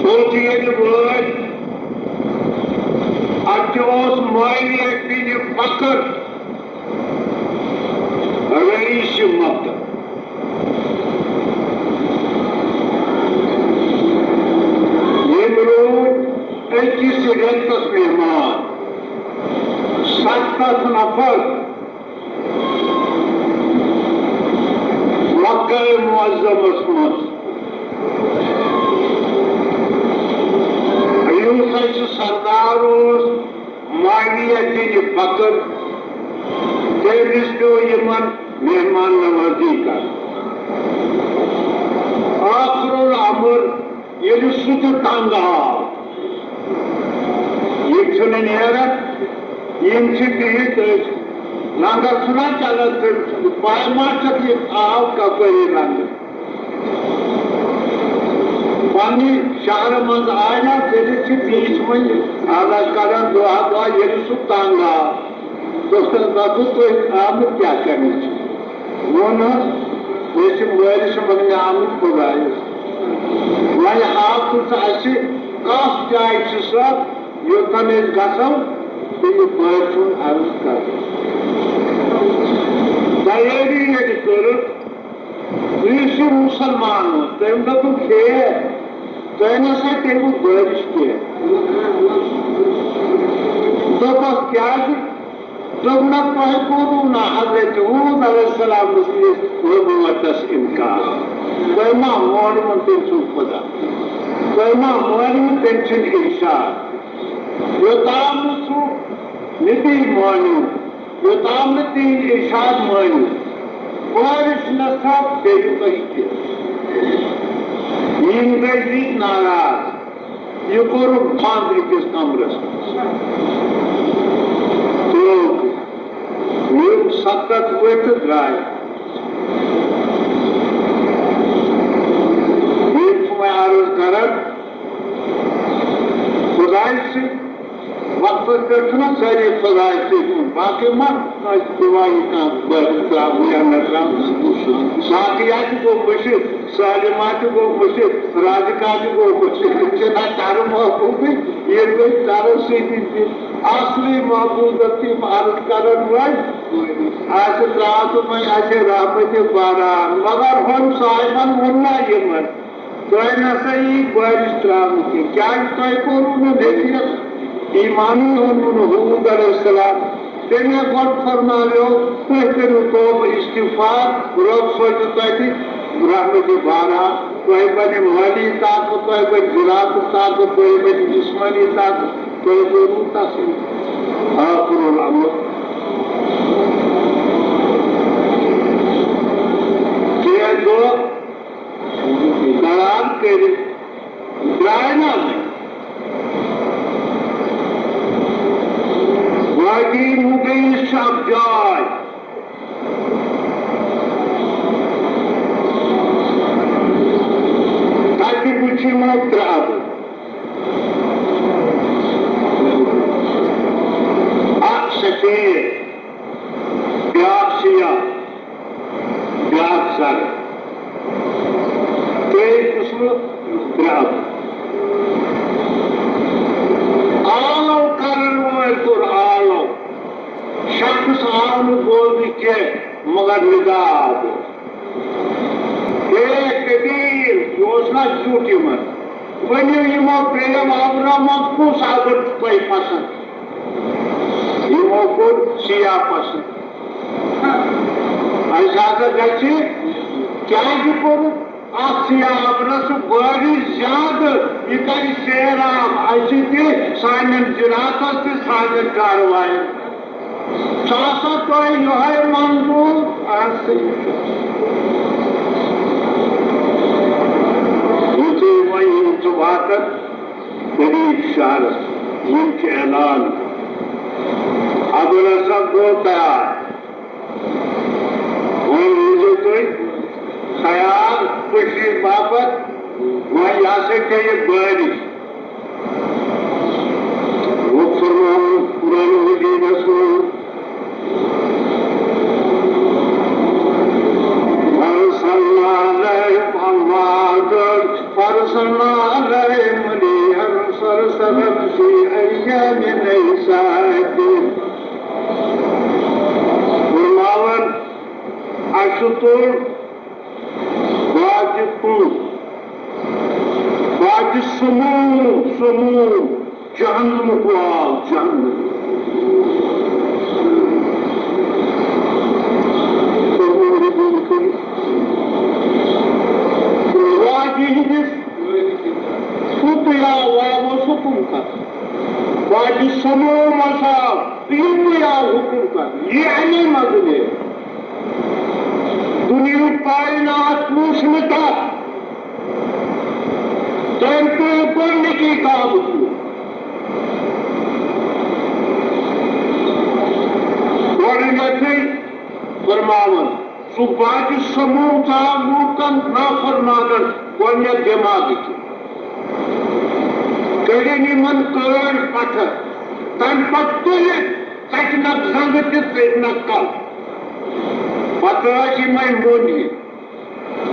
پوٚت ییٚلہِ وٲتۍ، اَتہِ اوس معاویہ بن بکر رئیس مکہ۔ ییٚمۍ روٗدۍ أکِس رٮ۪تَس مہمان، ستتھ نفر۔ مکہ معظمس منٛز۔ یُس اَسہِ سردار اوس معاویہ بن بکر، تٔمِس پیوٚو یِمن مہمان نوازی کرٕنۍ۔ ٲخر الامر ییٚلہِ سُہ تہِ تنگ آو، یہِ چھُنہٕ نیران، یِم چھِ بِہِتھ أتھۍ لنگس، چھُنہ چلان، تہٕ پاے ما چھکھ یہِ آو کپٲری لنگس۔ پننہِ شہرٕ منٛز آے نا، تیٚلہِ چھِ بیٖچ وۄنۍ آلس کران دۄہ دۄہ، ییٚلہِ سُہ تنگ آو۔ دوستن، دَپُس، تُہۍ آمٕتۍ کیٛاہ کرنہِ چھِو؟ ووٚن حظ، أسۍ چھِ مٲلِس منٛگنہِ آمٕتۍ خۄدایَس۔ وۄنۍ ہاو ژٕ اَسہِ، کَس جایہِ چھِ سۄ، یوٚتَن أسۍ گژھو تہٕ یہِ بٲے سُنٛد عرض کرو۔ تیٲری ییٚلہِ کٔرٕکھ، یُس یہِ مُسلمان اوس، تٔمۍ دوٚپُکھ، ہے، تۄہہِ نہ سا پیٚیوٕ بٲرِش کینٛہہ۔ دوٚپُکھ، کیٛازِ؟ دوٚپنَکھ، تۄہہِ کوٚروٕ نہ حضرت ہود علیہ السلام سٕنٛدِس نبوتس اِنکار؟ تۄہہِ ما مونوٕ تٔمۍ سُنٛد خدا؟ تۄہہِ ما مونوٕ تٔمۍ سُنٛد ارشاد؟ یوٚتام نہٕ سُہ نبی مٲنِو، یوٚتام نہٕ تِہِنٛدۍ ارشاد مٲنِو، بٲرِش نہ سا پیٚیہِ تۄہہِ کینٛہہ۔ یِم گٔے ناراض۔ یہِ کوٚرُکھ بنٛد أکِس کمرس منٛز۔ ترٛووُکھ۔ یِم ستتھ ؤتھۍ تہٕ درٛاے۔ یِم چھِ وۄنۍ عرض کران خۄدایہِ سۭتۍ، وقتس پٮ۪ٹھ چھُنہ سٲری خۄدایہِ سۭتۍ وۄنۍ، باقٕے ما کٲنٛسہِ دُعا یی کانٛہہ بٔرِتھ ترٛاوُن یا نہ ترٛاوُن۔ باقٕے آسہِ گوٚو مٔشِتھ، سٲلِم آسہِ گوٚو مٔشِتھ، رازِق آسہِ گوٚو مٔشِتھ۔ تِم چھِ نہ چرٕ معبوٗدٕے، ییٚلہِ وۄنۍ چرٕ سۭتی تہِ اصلی معبوٗدس تہِ یِم عرض کرن وۄنۍ، آسہِ ترٛاو تہٕ وۄنۍ آسہِ رحمتِ باران۔ مگر ہُم صاحبن ووٚن نہ یِمن، تۄہہِ نہ سا یی بٲرِش ترٛاونہٕ کینٛہہ۔ کیٛازِ تۄہہِ کوٚروٕ نہٕ نصیحت؟ ایمانٕے اوٚنوٕ نہٕ ہود علیہ السلام۔ تٔمۍ گۄڈٕ فرماویو، تُہۍ کٔرِو توبہٕ استغفار، رۄب سوزِ تۄہہِ رحمتِ باران۔ تۄہہِ بَنہِ مٲلی طاقت، تۄہہِ بَنہِ ذرات طاقت، تۄہہِ بَنہِ جسمٲنی طاقت، تۄہہِ بَنہِ تحصیل آخر الامر۔ کینٛہہ دۄہ قرار کٔرِتھ درٛاے نہ وۄنۍ۔ وادی مُغیث چھِ اکھ جاے۔ تَتہِ وٕچھ یِمو ترٛےٚ اَبہٕ۔ اَکھ سفید، بیٛاکھ سیاہ، بیٛاکھ زرٕ۔ ترٛیٚیہِ قٕسمہٕ ترٛےٚ اَبہٕ۔ آلو کَرَن وٲلۍ کوٚر آلو۔ شخص آو نہٕ بولنہٕ کینٛہہ، مگر ندا آو بولنہٕ۔ ہے کبیر، یہِ اوس نہ زیُٹھ یِمن۔ ؤنِو یِمو ترٛیٚیو آبرمو کُس آبر چھُ تۄہہِ پسند؟ یِمو کوٚر سیاہ پسند۔ اَسہِ ہسا گژھِ کیٛازِ کوٚرُکھ؟ اَتھ سیاہ آبرس بٲرِش زیادٕ، یہِ کَرِ سیراب اَسہِ تہِ، سانٮ۪ن زِراعتس تہِ، سانٮ۪ن کارواین۔ چھُ آسان تۄہہِ یِہوٚے منظوٗر؟ آ، صحیح چھُ۔ یُتھُے وۄنۍ یِم چھِ واتان قریب شہرس، یِم چھِ اعلان کران، اَبُر ہسا گوٚو تیار۔ وۄنۍ روٗزِو تُہۍ تیار کٔشیٖرِ باپتھ، وۄنۍ یہِ ہسا پیٚیہِ بٲرِش۔ وۄنۍ فرماوُن قرآن مجیدس منٛز، فارسلنا علیہم عوادا، فارسلنا علیہم ريحا صرصرا في أيام نحسات۔ فرماوان، اَسہِ تُل باجہِ کُل، باجہِ سموم، سموم، جہنمُک آب، جہنم۔ باجہِ ہٕنٛدِس، تیُتُے آو، آو اوس حُکُم کران۔ باجہِ سموم ہسا آو، تیُتُے آو حُکُم کران۔ یہِ اَمے منٛزٕ نیرِ۔ دُنیاہُک کائنات وُچھ نہٕ تَتھ۔ تٔمۍ پیوٚو گۄڈٕنِکی گامہٕ کُن۔ گۄڈٕنیتھٕے فرماوان، سُہ باجہِ سموم ژاو لوٗکن نافرمانن گۄڈٕنیتھ دٮ۪ماغہٕ کِنۍ۔ کٔڑِن یِمن کٲڑۍ پتھر۔ تَمہِ پتہٕ تُلِکھ ژَٹنَکھ زنٛگہٕ تہِ ژٔٹنَکھ کَلہٕ۔ پتہٕ ٲسۍ یِمَے موٚنٛڈۍ۔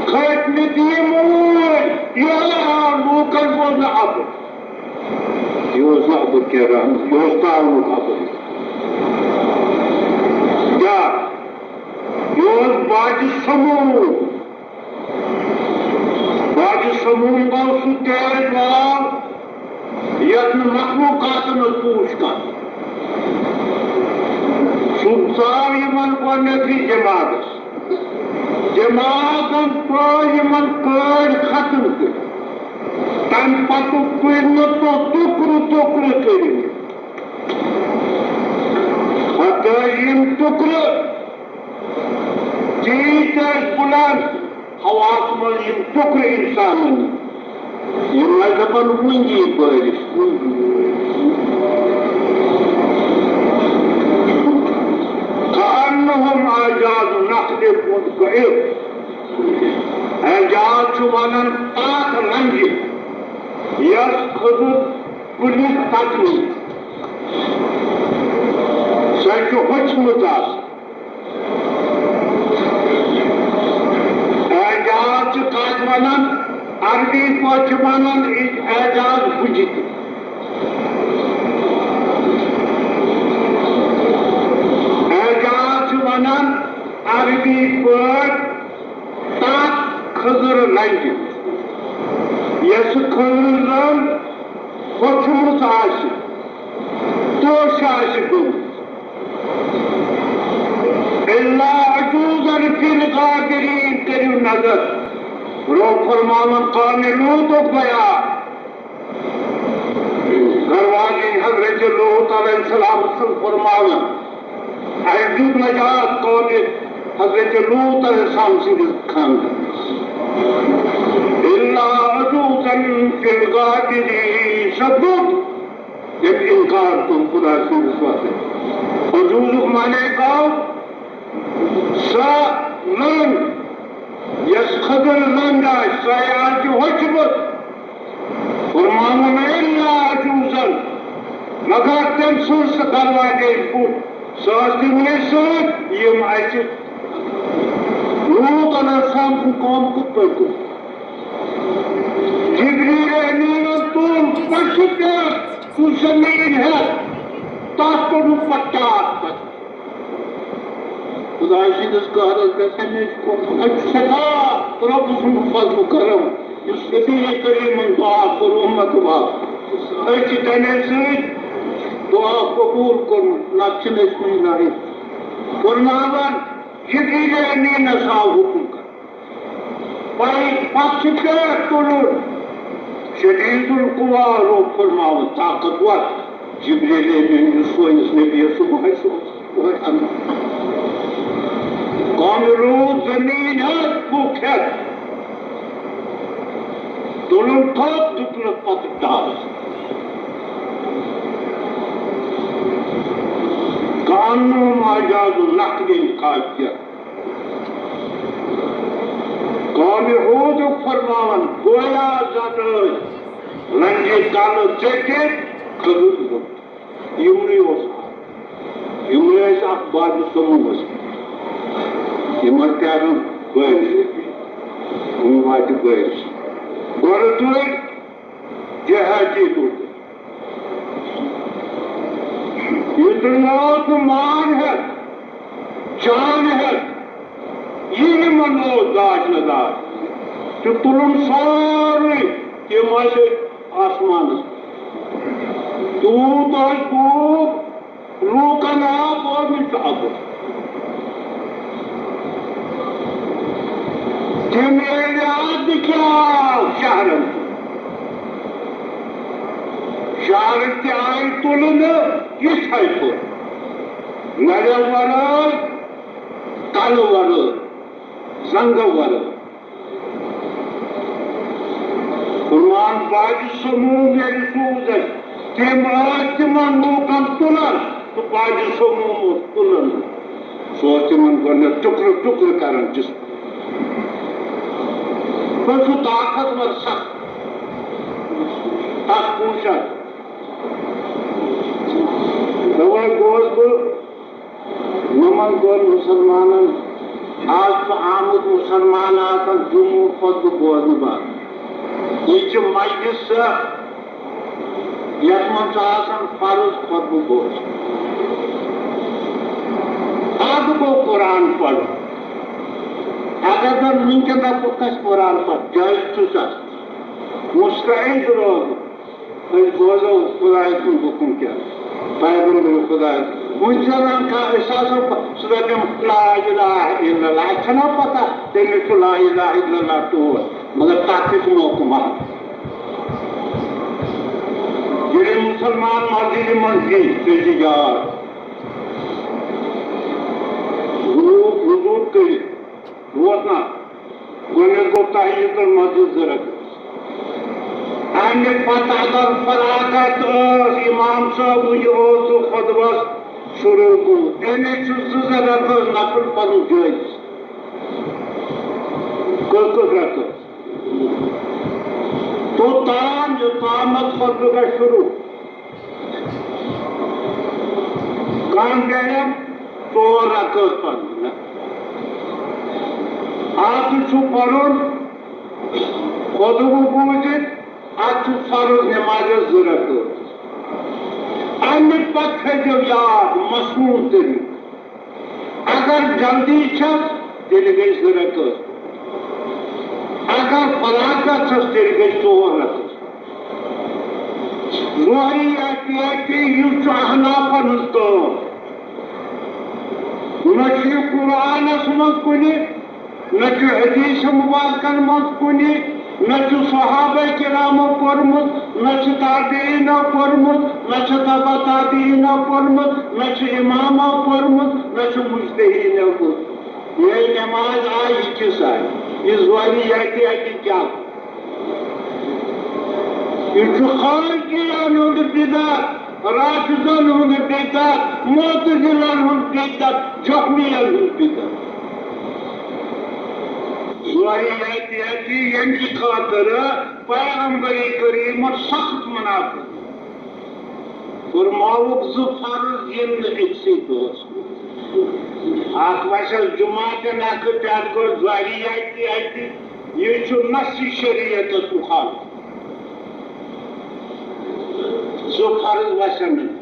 کھٔتۍ نہٕ تِم اوٗرۍ۔ یورٕ آو لوٗکَن بوزنہٕ اَبُر۔ یہِ اوس نہٕ اَبُر کینٛہہ رحمت، یہِ اوس تاونُک اَبُر۔ کیٛاہ؟ یہِ اوس باجہِ سموم۔ باجہِ سموم گوٚو سُہ تیز واو، یَتھ نہٕ مخلوقاتن ٲس پوٗچھ کانٛہہ۔ سُہ ژاو یِمن گۄڈٕنیتھٕے دٮ۪ماغس۔ دٮ۪ماغن ترٛٲو یِمن کٲڑۍ ختم کٔرِتھ۔ تَمہِ پتہٕ کٔرۍ نہٕ تہٕ ٹُکرٕ ٹُکرٕ کٔرِتھ۔ پتہٕ ٲسۍ یِم ٹُکرٕ، تیٖتۍ ٲسۍ بُلند، ہواہَس منٛز یِم ٹُکرٕ اِنسانَن، یِم ٲسۍ دَپان، "وُنہِ یی بٲرِش، وُنہِ یی بٲرِش۔" کَأَنَّهُمْ أَعْجَازُ نَخْلٍ مُنْقَعِرٌ۔ اعجاز چھُ وَنان تَتھ لَنٛجہِ، یۄس کھٔزٕر کُلِس تَتہِ، سۄ چھِ ہوٚچھمٕژ آسان۔ اعجاز چھِ کَتھ وَنان؟ عربی پٲٹھۍ چھِ وَنان اعجاز بُجہِ تہِ۔ اعجاز چھِ وَنان عربی پٲٹھۍ تَتھ کھٔزٕر لَنٛجہِ، یۄس کھٔزٕر زَن ہوٚچھمٕژ آسہِ، توشہِ آسہِ گوٚمُت۔ إِلَّا عَجُوزًا فِي الْغَابِرِينَ، کٔرِو نظر، روٚو فرماوان قومِ لوٗطُک بیان۔ گرواجِنۍ حضرت لوٗط علیہ السلام سُنٛد فرماوان۔ اَسہِ دیُت نجات قومِ حضرت لوٗط علیہ السلام سٕنٛدِس خاندانَس۔ إِلَّا عَجُوزًا فِي الْغَابِرِينَ۔ سۄ بُت ییٚمۍ اِنکار کوٚر خۄداے سٕنٛدِس وحدت۔ عجوٗزُک معنی گوٚو سۄ لٔنٛڈ، یۄس خٔدٕر لٔنٛڈ آسہِ، سۄے آسہِ ہوٚچھمٕژ۔ فرماوُن إِلَّا عَجُوزًا، مگر تٔمۍ سٕنٛز سۄ گرواجے بُت، سۄ ٲس تِمنٕے سۭتۍ، یِم اَسہِ لوٗط علیہ السلام سُنٛد قوم کِتھ پٲٹھۍ کوٚر۔ جبریل امیٖنَن تُل پٔشہِ پٮ۪ٹھ، تُل سۄ میٖر ہٮ۪تھ، تَتھ کوٚڑُن پَتہٕ ٹاس پَتہٕ۔ خۄداے سٕنٛدِس قہرَس گژھِ ہمیشہِ کھوژُن۔ اَتہِ چھُ سٮ۪ٹھاہ رۄبہٕ سُنٛد فضل و کرم، یُس نبی کریٖمَن دُعا کوٚر اُمت باپتھ۔ أسۍ چھِ تَمے سۭتۍ دُعا قبوٗل کوٚرمُت، نَتہٕ چھِنہٕ أسۍ کُنہِ لایق۔ فرماوان، جبریل امیٖنَس آو حُکُم کرنہٕ۔ پَے پَتہٕ چھُ پٮ۪ٹھ تُلُن۔ شدید القوا، روٚب فرماوان، طاقتور۔ جبریل امین یُس سٲنِس نبیَس صُبحٲے سوز، صُبحٲے اَنُن۔ قومِ لوٗط زٔمیٖن ہٮ۪تھ، بُک ہٮ۪تھ۔ تُلُن تھوٚد، دیُتنَکھ پَتہٕ ٹاس۔ کأنہم أعجاز نخل خاویہ۔ قومِ ہودُک فرماوان، گویا زن ٲسۍ لنجہِ تلہٕ ژٔٹِتھ کھٔدٕر گٔمٕتۍ۔ یِمنٕے اوس، یِمنٕے ٲسۍ اکھ وادِ سموٗہس۔ یِم ٲسۍ پیاران بٲرِش، یِم واتہِ بٲرِش۔ گۄڈٕ تُلۍ جہادی تُلۍ۔ یہِ دُنیا اوس نہٕ مان ہٮ۪تھ، جان ہٮ۪تھ، یہِ یِمن اوس داج نہ داج۔ تہٕ تُلُن سورُے، تِم ٲسۍ آسمانس۔ تیوٗت اوس دوٗر، لوٗکن آو بوزنہٕ چھُ اَپُز۔ تِم ییٚلہِ اَتھ کیٛاہ آو شہرن، شہرن تہِ آیہِ تُلنہٕ یِتھے پٲٹھۍ۔ نرٮ۪و ورٲے، تلہٕ ورٲے، زنٛگہٕ ورٲے۔ فرمان باجہِ سموم ییٚلہِ سوٗز اَسہِ، تِم ٲسۍ تِمن لوٗکن تُلان تہٕ باجہِ سموم اوس تُلان۔ سُہ اوس تِمن گۄڈٕنٮ۪تھ ٹُکرٕ ٹُکرٕ کران جسم۔ سُہ چھُ طاقتور سخت۔ تَس پوٗنٛچھ اَتھ۔ تَوَے گوس بہٕ یِمن دۄن مُسلمانن، آز چھُ آمُت مُسلمان آسان جمعہ خطبہٕ بوزنہٕ باپتھ۔ یہِ چھِ مجلس سۄ، یَتھ منٛز چھُ آسان فرض خطبہٕ بوزُن۔ اَدٕ گوٚو قرآن پرُن۔ اگر زن وٕنکیٚن دَپو کٲنٛسہِ قرآن پَر، جٲیِز چھُ سا؟ مستعد روزُن۔ أسۍ بوزو خدایہِ سُنٛد حُکُم کیٛاہ، پیغمبر خدایَس۔ وۄنۍ چھُ وَنان کانٛہہ، أسۍ آسو پَ-، سُہ دَپہِ، "لا الہ الا اللہ"، اَسہِ چھَنا پَتہ تٔمِس چھُ لا الہ الا اللہ ٹوٹھ، مگر تَتھ تہِ چھُ موقعہٕ محال۔ ییٚلہِ مُسلمان مسجدِ منٛز یی، سُہ چھُ یار۔ وضوٗ، وضوٗ کٔرِتھ ووت نا؟ گۄڈٕنیتھ گوٚو تحیت المسجد زٕ رکعت۔ اَمہِ پتہٕ اگر فراغت ٲس، امام صٲب وٕنہِ اوس سُہ خطبس شروع گوٚمُت، تیٚلہِ چھُ زٕ زٕ رکعت نفل پرُن جٲیز۔ کٔژ کٔژ رکعت؟ توٚتام یوٚتام خطبہٕ گژھِ شروع۔ کم بیٚیَن ژور رکعت پرنہِ۔ اَتھ چھُ پرُن خطبہٕ بوٗزِتھ، اَتھ چھُ فرض نمازَس زٕ رکعت۔ اَمہِ پتہٕ تھٲیزیو یاد، مسنون طریقہٕ۔ اگر جلدی چھس، تیٚلہِ گٔے زٕ رکعت۔ اگر فراغت چھس، تیٚلہِ گٔے ژور رکعت۔ ظہری یا پیٹی، یہِ چھُ احنافن ہٕنٛز کٲم۔ نہ چھُ یہِ قرآنس منٛز کُنہِ، نہ چھُ حدیث مبارکن منٛز کُنہِ، نہ چھُ صحابہ کرامو پوٚرمُت، نہ چھُ تابعینو پوٚرمُت، نہ چھُ تبع تابعینو پوٚرمُت، نہ چھُ امامو پوٚرمُت، نہ چھُ مجتہدینو پوٚرمُت۔ یہِ نماز آیہِ یہِ کِژھ آیہِ؟ یہِ زورِ یتہِ اَتہِ کیٛاہ؟ یہِ چھُ خارجین ہُنٛد بدعت، رافضن ہُنٛد بدعت، معتزلن ہُنٛد بدعت، جہمیَن ہُنٛد بدعت۔ زورِ یتہِ اَتہِ ییٚمہِ خٲطرٕ پیغمبر کریمن سخت منع کوٚر۔ فرماوُکھ زٕ فرض یِم نہٕ أکسٕے دۄہس منٛز۔ اکھ وسٮ۪س جمعہ تہٕ نکھٕ پٮ۪ٹھ گوٚو زورِ یتہِ اَتہِ۔ یہِ چھُ نصِ شریعتس مخالف۔ زٕ فرض وسن نہٕ۔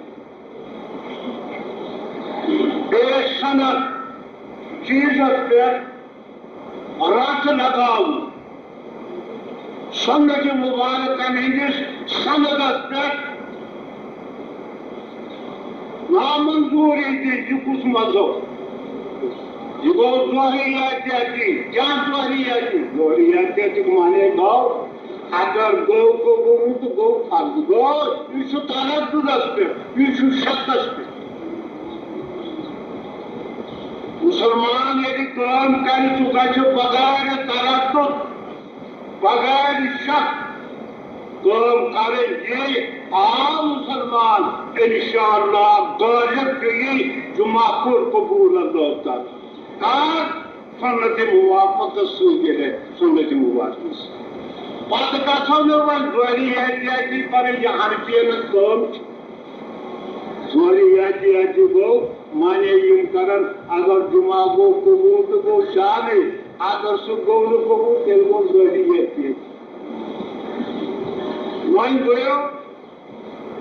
بیٚیہِ سند چیٖزس پٮ۪ٹھ رَٹھ لگاوُن۔ سنت مبارکن ہٕنٛدِس سندس پٮ۪ٹھ نامنظوٗری دِنۍ، یہِ کُس مذہب؟ یہِ گوٚو ظہریاتیاتی۔ کیٛاہ ظہریاتی؟ ظہریاتیاتُک معنی گوٚو، اگر گوٚو قبوٗل تہٕ گوٚو فرض۔ گوٚو، یہِ چھُ تردُدس پٮ۪ٹھ، یہِ چھُ شکس پٮ۪ٹھ۔ مسلمان ییٚلہِ کٲم کرِ، سُہ گژھِ بغیر تردد، بغیر شک کٲم کرٕنۍ۔ یہِ آو مسلمان، انشاءاللہ غالب پیٚیہِ، جمعہ کوٚر قبول اللہ تعالیٰ۔ کر؟ سنت موافقس سۭتۍ ییٚلہِ سنت مبارکس۔ پتہٕ گژھو نہٕ وۄنۍ ظہریاتیاتی کرٕنۍ، یہِ حنفین ہٕنٛز کٲم چھِ۔ ظہریاتیاتی گوٚو، معنی یِم کرن، اگر جمعہ گوٚو قبول تہٕ گوٚو شانٕے، اگر سُہ گوٚو نہٕ قبول، تیٚلہِ گوٚو ظہریاتیاتی۔ وۄنۍ گوٚو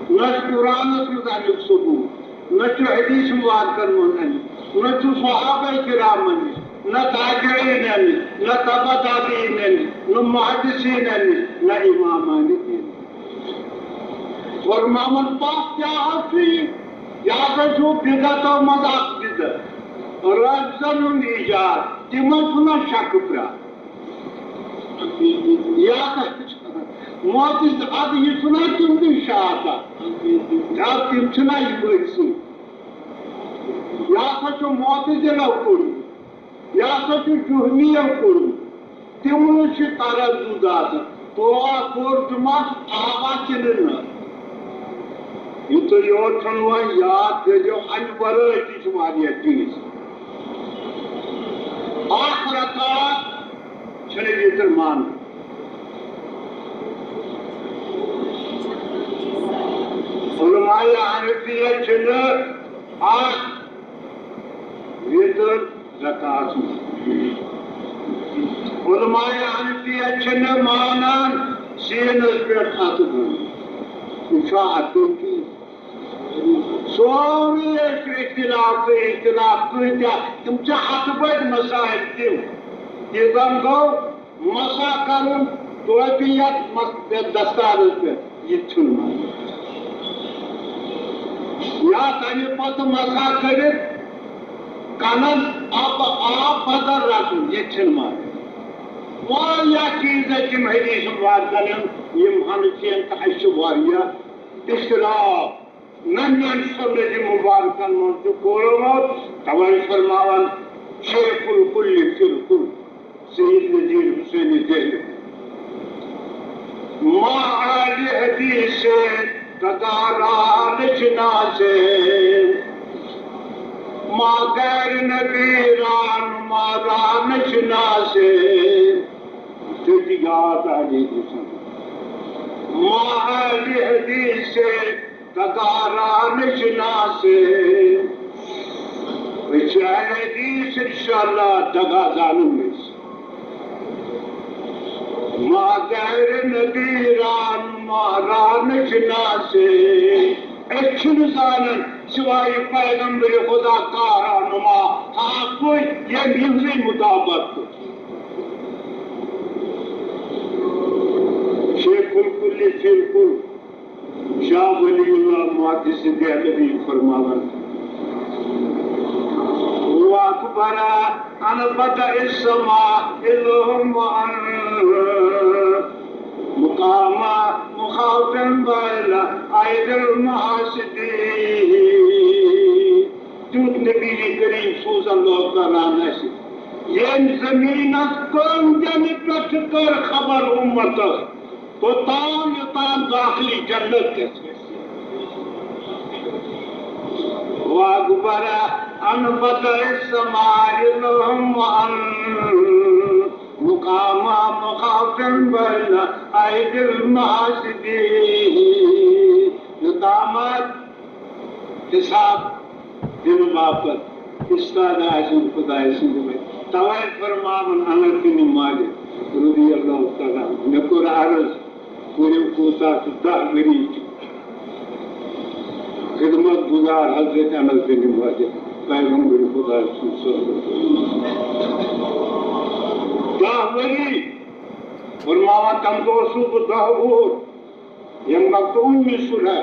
نہ چھُ قرآنس منٛز اَمیُک ثبوت، نہ چھُ حدیث مبارکن منٛز اَمیُک، نہ چھُ صحابہ کرامن نِش، نہ تابعینن نِش، نہ تبع تابعینن نِش، نہ محدثینن نِش، نہ امامان دین۔ فرماوان پتھ کیٛاہ حظ چھُ یہِ؟ یہِ ہسا چھُ بدعتو منٛز اکھ بدعت، رٲفضن ہُنٛد ایجاد۔ تِمن چھُنہ شکہٕ پرٛاہ۔ یا معتز، ادٕ یہِ چھُنہ تِم تہِ شاعت۔ یا تِم چھِنہ یِمے سۭتۍ۔ یہِ ہسا چھُ معتزلو کوٚرمُت، یہِ ہسا چھُ جہمیو کوٚرمُت۔ تِمن چھِ تردد آسان۔ تو آ کوٚر جمعہ، آوا کِنہٕ نہ؟ یہِ تُہۍ یور چھُنہٕ وۄنۍ یاد کٔرِو، اَمہِ ورٲے تہِ چھِ واریاہ چیٖز۔ اکھ رکعت چھنہٕ وِتر مانان۔ علماء حنفیہ چھنہٕ اکھ وِتر رکعت مانان۔ علماء حنفیہ چھنہٕ مانان سیٖنس پٮ۪ٹھ اَتھٕ دِیُن۔ یہِ چھا اَتھٕ دِیُن؟ سورُے ٲسۍ اختلاف تہٕ اختلاف کۭتیاہ، تِم چھِ ہتہٕ بٔدۍ مسائل تِم۔ یہِ زن گوٚو مسح کرُن ٹوپی یتھ مس-، یتھ دستارس پٮ۪ٹھ، یہِ تہِ چھُنہٕ مانُن۔ یا تمہِ پتہٕ مسح کٔرِتھ کنن آب، آب بدل رٹُن، یہِ تہِ چھُنہٕ مانُن۔ واریاہ چیٖز ٲسۍ یِم حدیث مبارکن ہٕنٛدۍ، یِم حنفین تہٕ اَسہِ چھِ واریاہ اختلاف۔ ننن سنت مبارکن منٛز چھُ کوٚرمُت، توے فرماوان شیخ الکل فی الکل سید نذیر حسین دہلوی۔ ما اہل حدیث دگاران شناسے، ما غیر نبی ران ما ران شناسے۔ تُہۍ تہِ یاد اہل حدیثن۔ ما اہل حدیث دگاران شناسے۔ أسۍ چھِ اہل حدیث، انشاءاللہ، دگا زانو أسۍ۔ ما غیر نبی ران ما ران شناسے۔ أسۍ چھِنہٕ زانان سوائے پیغمبر خدا کارا نما، ہاں کوئی ییٚمۍ یِہٕنٛزٕے مطابق۔ شیخ الکل فی الکل شاہ ولی اللہ محدث دہلوی فرماوان، ہو اکھ أنا بدأ السماء إلهم وأن مقام مخاف بين أيدي المحاسدين. تیُتھ نبی کریم سوز اللہ تعالیٰ ہن اَسہِ، ییٚمۍ زٔمیٖنَس کٲنٛگٮ۪ن پٮ۪ٹھ کٔر خبر اُمتَس، توٚتام یوٚتام داخلی جنت گژھِ۔ وأخبر أن بدأ السماء إلهم وأن مقام مخاف بين أيدي المحاسدين۔ یوٚتامَتھ حساب دِنہٕ باپتھ استاد آسن خدائے سٕنٛدِ وتہِ۔ توے فرماوان انس بن مالک رضی اللہ تعالیٰ عنہ، مےٚ کوٚر عرض، کٔرِو کوٗتاہ تہٕ دَہ ؤری خدمت گزار حضرت انس بن مالک پیغمبر خدا سٕنٛز صحبت۔ دَہ ؤری۔ فرماوان، تَمہِ دۄہ اوسُس بہٕ دَہ وُہُر، ییٚمہِ وقتہٕ اُمہِ سُلح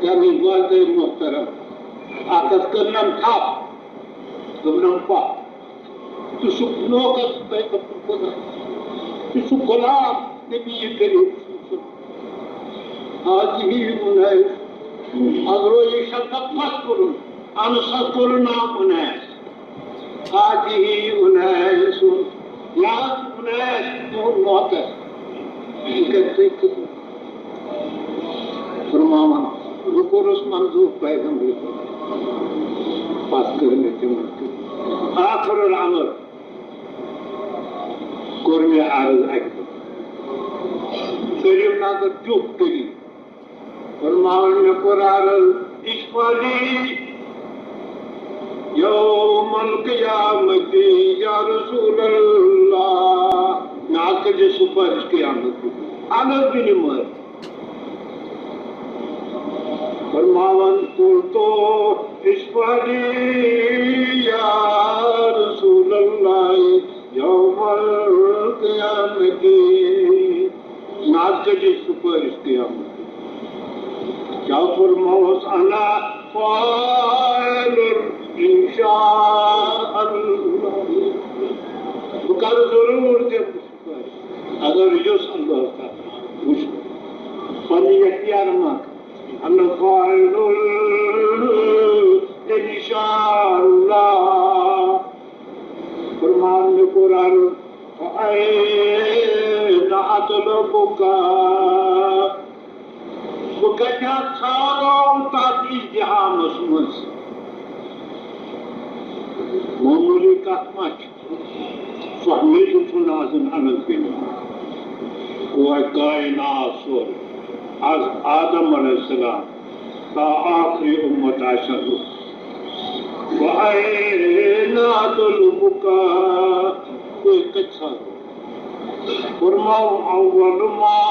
کرنٕچ والدے محترم، اَتھ حظ کٔرنَم تھپھ، دوٚپنَم، پَکھ۔ ژٕ چھُکھ نوکر پیغمبر خدا، ژٕ چھُکھ غلام نبی کریم صلی اللہ علیہ وسلم۔ هذه أنیس۔ حضرت شفقت پَتھ کوٚرُن، انسَس کوٚرُن ناو انیس۔ هذه أنیس، یہِ حظ انیس تُہُنٛد نوکر، یہِ کَرِ تۄہہِ خدمت۔ فرماوان، بہٕ کوٚرُس منظوٗر پیغمبر خدا، پَتہٕ کٔر مےٚ تِمَن خدمت۔ آخر الامر کوٚر مےٚ عرض اَکہِ دۄہ، کٔرِو نظر، کیُتھ کٔرِو۔ فرماوان، مےٚ کوٚر عرض، اشفع لی یوم القیامت یا رسول اللہ، مےٚ حظ کٔرۍ زِ سفارش قیامت۔ انس بن مالک فرماوان، قلت اشفع لی یا رسول اللہ یوم القیامت۔ نہ حظ کٔرۍ زِ سفارش قیامت۔ کیٛاہ فرموس؟ انا فاعل ان شاء اللہ۔ بہٕ کرٕ ضروٗر تہِ سفارش، اگر یوٚژھ اللہ تعالیٰ۔ وٕچھ، پننہِ اختیار ما کر۔ انا فاعل ان شاء اللہ۔ فرمان مےٚ کوٚر عرض، فأین اطلبک؟ بہٕ کَتہِ ژھانٛڈو تَتھ اجتحامَس منٛز؟ معموٗلی کَتھ ما چھِ؟ سُہ ہمیشہِ چھُنہٕ آسان انس بن مالک۔ کوہ کائنات سورُے، از آدم علیہ السلام تا آخری امت آسن۔ وأین اطلبک؟ تُہۍ کَتہِ ژھانٛڈو؟ فرماو، اول ما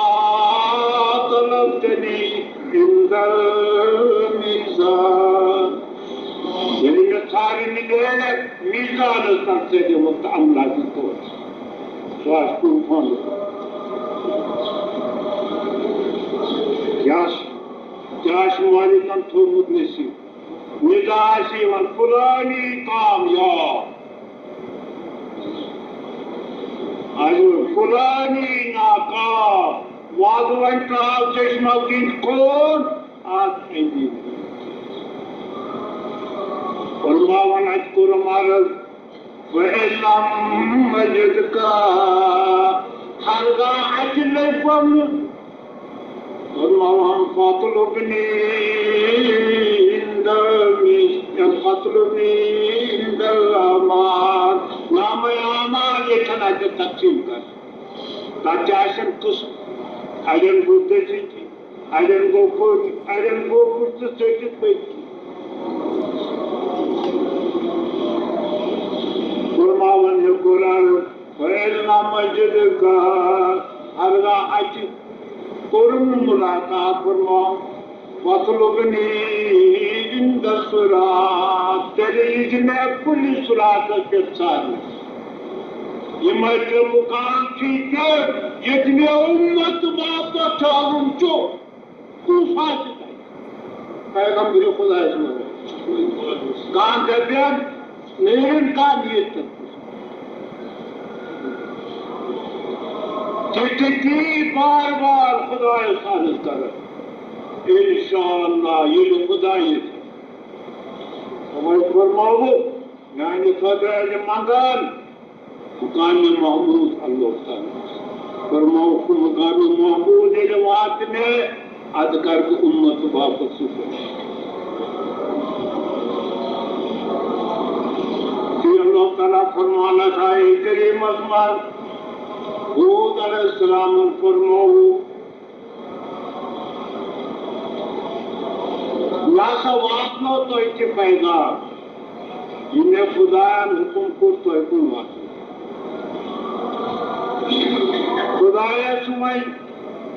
طلبتنی عند المیزان۔ ییٚلہِ مےٚ ژھانٛڈ مِلے، میزانس تل ژےٚ دِمُت تہٕ املاکی کوٚر۔ سُہ آسہِ طوفان۔ کیٛاہ چھُ، کیٛاہ چھُ مالکن تھوٚومُت نصیب؟ ندا آسہِ یِوان، فلانی کامیاب، آسہِ یِوان، فلانی ناکام۔ وازٕ وۄنۍ ترٛاو چشمو کِنۍ خوٗن، اَتھ أنٛدۍ أنٛدۍ۔ علماء وَنان، اَتہِ کوٚرُم عرض، فإن لم أجدك، ہرگاہ اَتہِ لٔبۍ بہٕ نہٕ، فرماوان، فاطلبنی عند المی-، فاطلبنی عند الأعمال، نامہ اعمال ییٚتٮ۪ن اَتہِ تقسیٖم کَرٕ۔ تَتہِ تہِ آسن قٕسم، اَڑٮ۪ن گوٚو دٔسِتھ، اَڑٮ۪ن گوٚو کوٚت، اَڑٮ۪ن گوٚو بُتھ تہٕ ژٔٹِتھ پٔتۍ کِنۍ۔ فرماوان یہِ قرآن، فإن لم أجدك، ہرگاہ اَتہِ کوٚرُم نہٕ ملاقات، فرماو، فاطلبنی عند الصراط، تیٚلہِ یی زِ مےٚ پُلہِ صراطس پٮ۪ٹھ ژھانٛڈنہِ۔ یِمے ترٛےٚ مُقام چھِ تِم، ییٚتہِ مےٚ اُمت واپس تھاوُن چھُ، کُس آسہِ تَتہِ؟ پیغمبر خدایَس وَنان۔ کانٛہہ دَپٮ۪م، میٲنۍ کانٛہہ نیت تہٕ تہِ تہِ بار بار خۄدایس عرض کران، انشاءاللہ ییٚلہِ خۄدایہِ وۄنۍ فرماوو، میانہِ خٲطرٕ آسہِ منٛگان مقام محمود اللہ تعالیٰ۔ فرماوُکھ، مقام محمود ییٚلہِ واتہِ مےٚ، ادٕ کر بہٕ امت واپس سُہ۔ تہٕ اللہ تعالیٰ فرماونس آیہِ کریمس منٛز، ہود علیہ السلامن فرمووُکھ، مےٚ ہسا واتنو تۄہہِ تہِ پیغام، یہِ مےٚ خدایَن حُکُم کوٚر تۄہہِ کُن واتنو۔ خدایَس چھُ وۄنۍ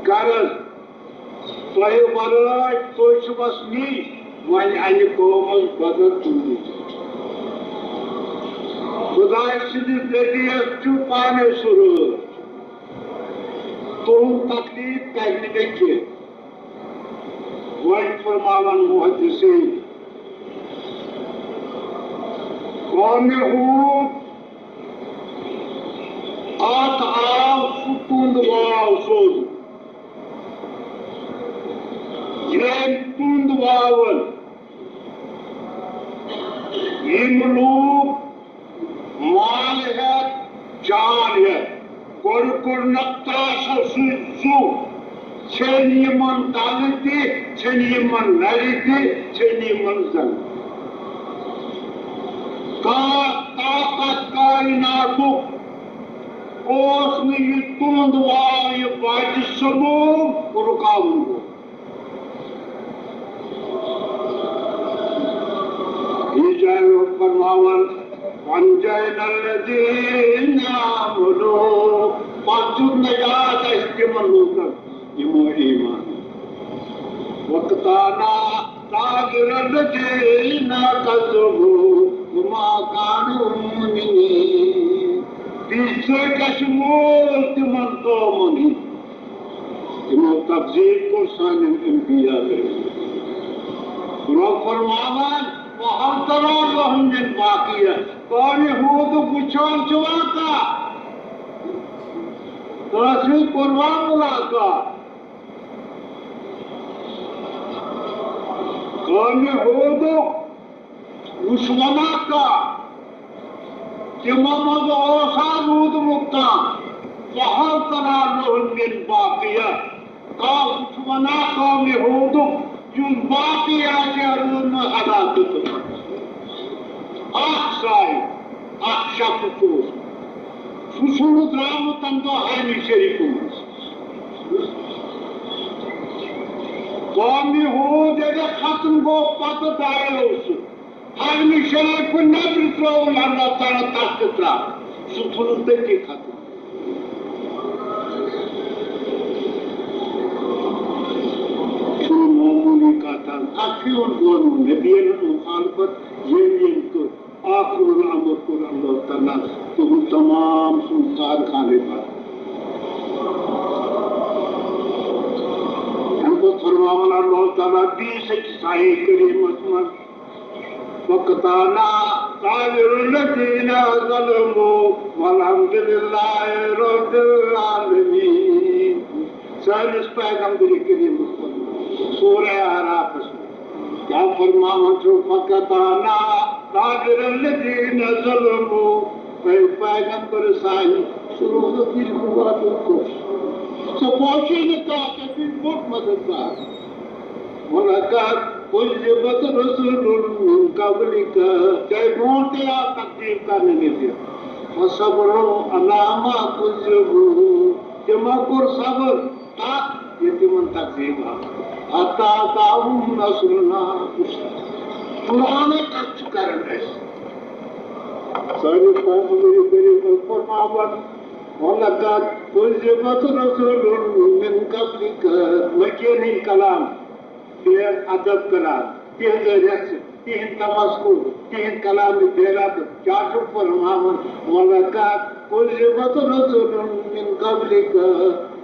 غرض، تۄہہِ وَرٲے تُہۍ چھِو بس نِش، وۄنۍ اَنہِ قومَس بدل تُہنٛدِ۔ خدایہِ سٕنٛدِس ذٔریعس چھُ پانَے سُہ رٲچھ۔ تُہُنٛد تکلیف کرِ نہٕ مےٚ کینٛہہ۔ وۄنۍ فرماوان محدثین، قومِ ہود، اتھ آو سُہ تُند واو سوزنہٕ، ییٚمۍ تُند واوَن یِم لوٗکھ مال ہٮ۪تھ، جان ہٮ۪تھ، گۄڈٕ کوٚڑنکھ تاشو سۭتۍ زُو، ژھیٚنۍ یِمن تلہٕ تہِ، ژھیٚنۍ یِمن نرِ تہِ، ژھیٚنۍ یِمن زنٛگہٕ۔ کانٛہہ طاقت کائناتُک اوس نہٕ یہِ تُہُنٛد واو، یہِ وتہِ سموم رُکاوُن وول۔ یہِ جاے فرماوان، وَأَنجَيْنَا الَّذِينَ آمَنُوا، پتہٕ دیُت نجات اَسہِ تِمن لوٗکن، یِمو ایمان۔ وَقَطَعْنَا دَابِرَ الَّذِينَ كَذَّبُوا وَمَا كَانُوا مُؤْمِنِينَ۔ تِژھ سۭتۍ اَسہِ وول تِمن قومن ہٕنٛدۍ۔ تِمو تکذیٖب کوٚر سانٮ۪ن انبیاء۔ رۄب فرماوان، وَهَلْ تَرَىٰ لَهُم مِّن بَاقِیَةٍ؟ قومِ ہوٗدُک وٕچھان چھِوا کانٛہہ؟ کٲنٛسہِ ہٕنٛز کوٚروا مُلاقات؟ قومِ ہوٗدُک وٕچھونا کانٛہہ؟ تِمو منٛز اوسا روٗدمُت کانٛہہ؟ وَهَلْ تَرَىٰ لَهُم مِّن بَاقِیَةٍ؟ کانٛہہ وٕچھونا قومِ ہوٗدُک، یُس باقی آسہِ ہا روٗدمُت، ہلاک گوٚمُت؟ اکھ ساے، اکھ شخص اوس۔ سُہ چھُنہٕ درٛامُت تَمہِ دۄہ حرمہِ شریٖفہٕ منٛز۔ قومِ ہوٗد ییٚلہِ ختم گوٚو، پتہٕ درٛایو سُہ۔ حرمہِ شریٖفہٕ نٮ۪برٕ ترٛووُن اللہ تعالیٰ تَتھ تہِ ترٛاو۔ سُہ ژھُنُن تٔتی ختم۔ چھُنہٕ معموٗلی کَتھ حظ۔ اَتھ چھُ یِوان وَنُن، نبیَن ہٕنٛز مُخالفت ییٚمۍ ییٚمۍ کٔر۔ آخر الامر کوٚر اللہ تعالیٰ تِہُنٛد تمام سُنٛد کارخانہٕ بنٛد۔ اَمہِ پتہٕ فرماوان اللہ تعالیٰ بیٚیِس أکِس آیہِ کریٖمس منٛز، وَقَطَعْنَا دَابِرَ الَّذِينَ ظَلَمُوا وَالْحَمْدُ لِلَّهِ رَبِّ الْعَالَمِينَ۔ سٲنِس پیغمبر کریٖمس منٛز سورہ اعرافس منٛز کیٛاہ فرماوان چھُ، فَقَطَعْنَا دَابِرَ الَّذِينَ ظَلَمُوا۔ اے پیغمبر سانہِ، سُہ روزو دِل مُبارک کوٚش۔ ژےٚ پوشی نہٕ کانٛہہ، ژےٚ چھُے بوٚڑ مددگار۔ وَلَقَدْ كُذِّبَتْ رُسُلٌ مِّن قَبْلِكَ، ژےٚ برونٛٹھ تہِ آو تکذیٖب کرنہٕ نبی۔ فَصَبْرٌ عَلَىٰ مَا كُذِّبُوا، تِمو کوٚر صبر تَتھ، یہِ تِمن تکذیٖب آو۔ حَتَّىٰ أَتَاهُمْ نَصْرُنَا۔ قرآنٕے کتھ چھُ کران اَسہِ۔ سٲنِس پیغمبر کریٖمن فرماوان، وَلَقَدْ كُذِّبَتْ رُسُلٌ مِّن قَبْلِكَ، مکین ہٕنٛدۍ کلام بے ادب کران، تِہنٛز رژھ، تِہنٛد تمسخر، تِہنٛد کلام بے رد، کیٛاہ چھُ فرماوان؟ وَلَقَدْ كُذِّبَتْ رُسُلٌ مِّن قَبْلِكَ،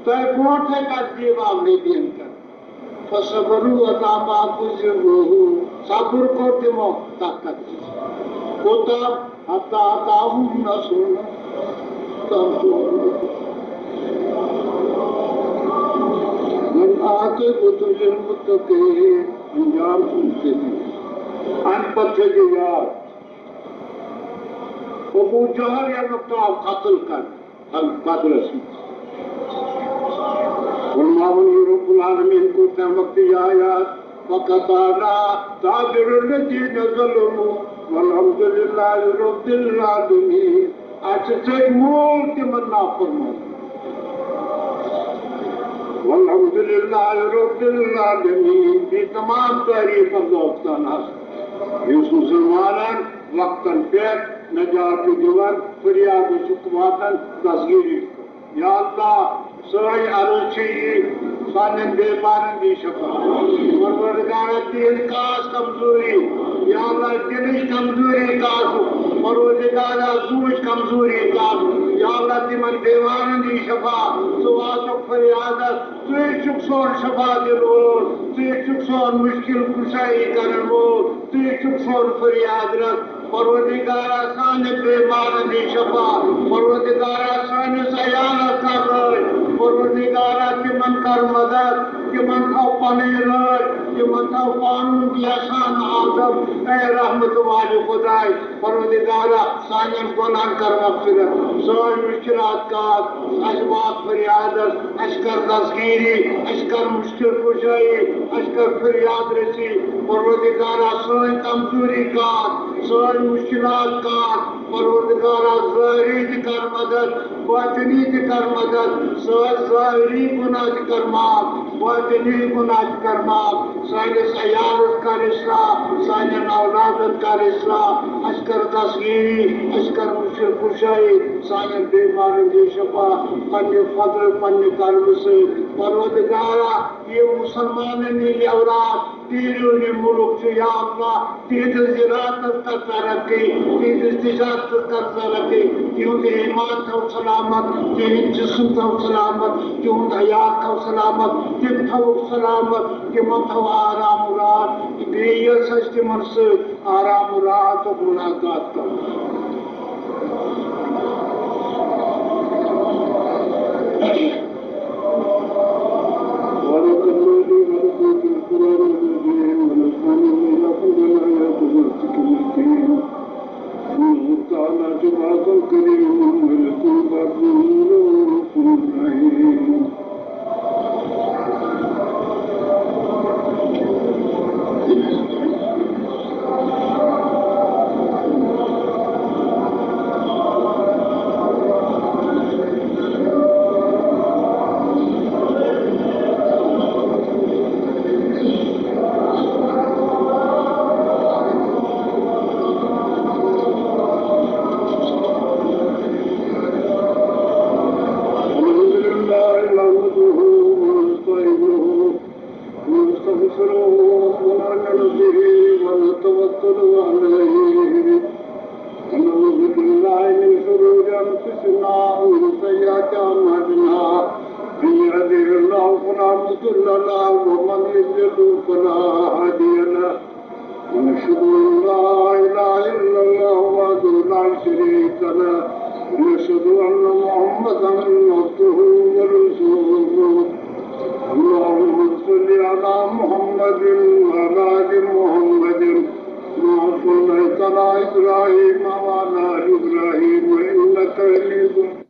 تۄہہِ برونٛٹھے تکذیٖب آو نبین کرنہٕ۔ فَصَبَرُوا عَلَىٰ مَا كُذِّبُوا، صبر کوٚر تِمو تتھ تکذیٖبس۔ کوتاہ حتی اتاہم نصرنا۔ تم سون۔ من آتیت للمتقین۔ انجام سوز تیری۔ ان پتہ کے یار۔ ابو جہل یا نقطہ قتل کر۔ القدر۔ فرماوان یہ رب العالمین کو تم وقت یہ آیات، فقطعنا دابر الذین ظلموا والحمد للہ رب العالمین۔ اَسہِ ژٔٹۍ مول تِمن نافرمان۔ والحمد للہ رب العالمین۔ بیٚیہِ تمام تعریف اللہ تعالیٰ ہس، یُس مسلمانن وقتن پٮ۪ٹھ نجات چھُ دِوان، فریاد چھُکھ واتان، دستگیری چھُکھ۔ یا اللہ، سٲنۍ عرض چھِ یہِ، سانٮ۪ن بیمارن دی شفا۔ پروردگارا، تِہنٛز کاس کمزوری، یا اللہ، دِلٕچ کمزوری کاس، پروردگارا، زُوٕچ کمزوری کاس، یا اللہ، تِمن بیمارن دی شفا۔ ژٕ واتُکھ فریادس، ژٕے چھُکھ سون شفا دِنہٕ وول، ژٕے چھُکھ سون مُشکِل کُشٲیی کرن وول، ژٕے چھُکھ سون فریاد رَس۔ پروردگارا، سانٮ۪ن بیمارن دی شفا۔ پروردگارا، سٲنِس عیالس کر رٲچھ۔ پروردگارا، تِمن کر مدد، تِمن تھاو پنٕنۍ رٲچھ، تِمن تھاو پانہٕ ؤنۍ یژھان عادت۔ اے رحمت والہِ خداے، پروردگارا، سانٮ۪ن گۄناہن کر مغفرت، سٲنۍ مُشکِلات کاس، اَسہِ وات فریادس، اَسہِ کر دستگیری، اَسہِ کر مُشکِل کُشٲیی، اَسہِ کر فریاد رٔسی۔ پروردگارا، سٲنۍ کمزوری کاس، سٲنۍ مُشکِلات کاس، پروردگارا، ظٲہری تہِ کر مدد، باطنی تہِ کر مدد، سٲنۍ ظٲہری گۄناہ تہِ کر معاف، باطنی گۄناہ تہِ کر معاف۔ سٲنِس عیالس کر اصلاح، سانٮ۪ن اولادن کر اصلاح، اَسہِ کر دستگیری، اَسہِ کر مُشکِل کُشٲیی، سانٮ۪ن بیمارن دی شفا، پننہِ فضلہٕ، پننہِ کرمہٕ سۭتۍ۔ پروردگارا، یِم مسلمانن ہٕنٛدۍ اولاد بیرونی مُلک چھِ، یا اللہ، تِہنٛدِس زِراعتس کر ترقی، تِہنٛدِس تجارتس کر ترقی، تِہُنٛد ایمان تھاو سلامت، تِہُنٛد جسم تھاو سلامت، تِہُنٛد عیال تھاو سلامت، تِم تھاوُکھ سلامت، تِمن تھاو آرام و راحت۔ بیٚیہِ یۄس اَسہِ تِمن سۭتۍ آرام و راحتُک ملاقات کرو۔ بارك الله لي ولكم في القرآن العظيم ونفعني وإياكم بما فيه من الآيات والذكر الحكيم. إنه تعالى جواد كريم ولطيف عظيم رؤوف رحيم. الحمد لله نحمده ونستعينه ونستغفره ونؤمن به ونتوكل عليه. ونعوذ بالله من شرور أنفسنا ومن سيئات أعمالنا. من يهده الله فلا مضل له ومن يضلل فلا هادي له. ونشهد أن لا إله إلا الله وحده لا شريك له. ونشهد أن محمدا عبده ورسوله. اللهم صل على محمد وعلى آل محمد كما صليت على إبراهيم وعلى آل إبراهيم إنك حميد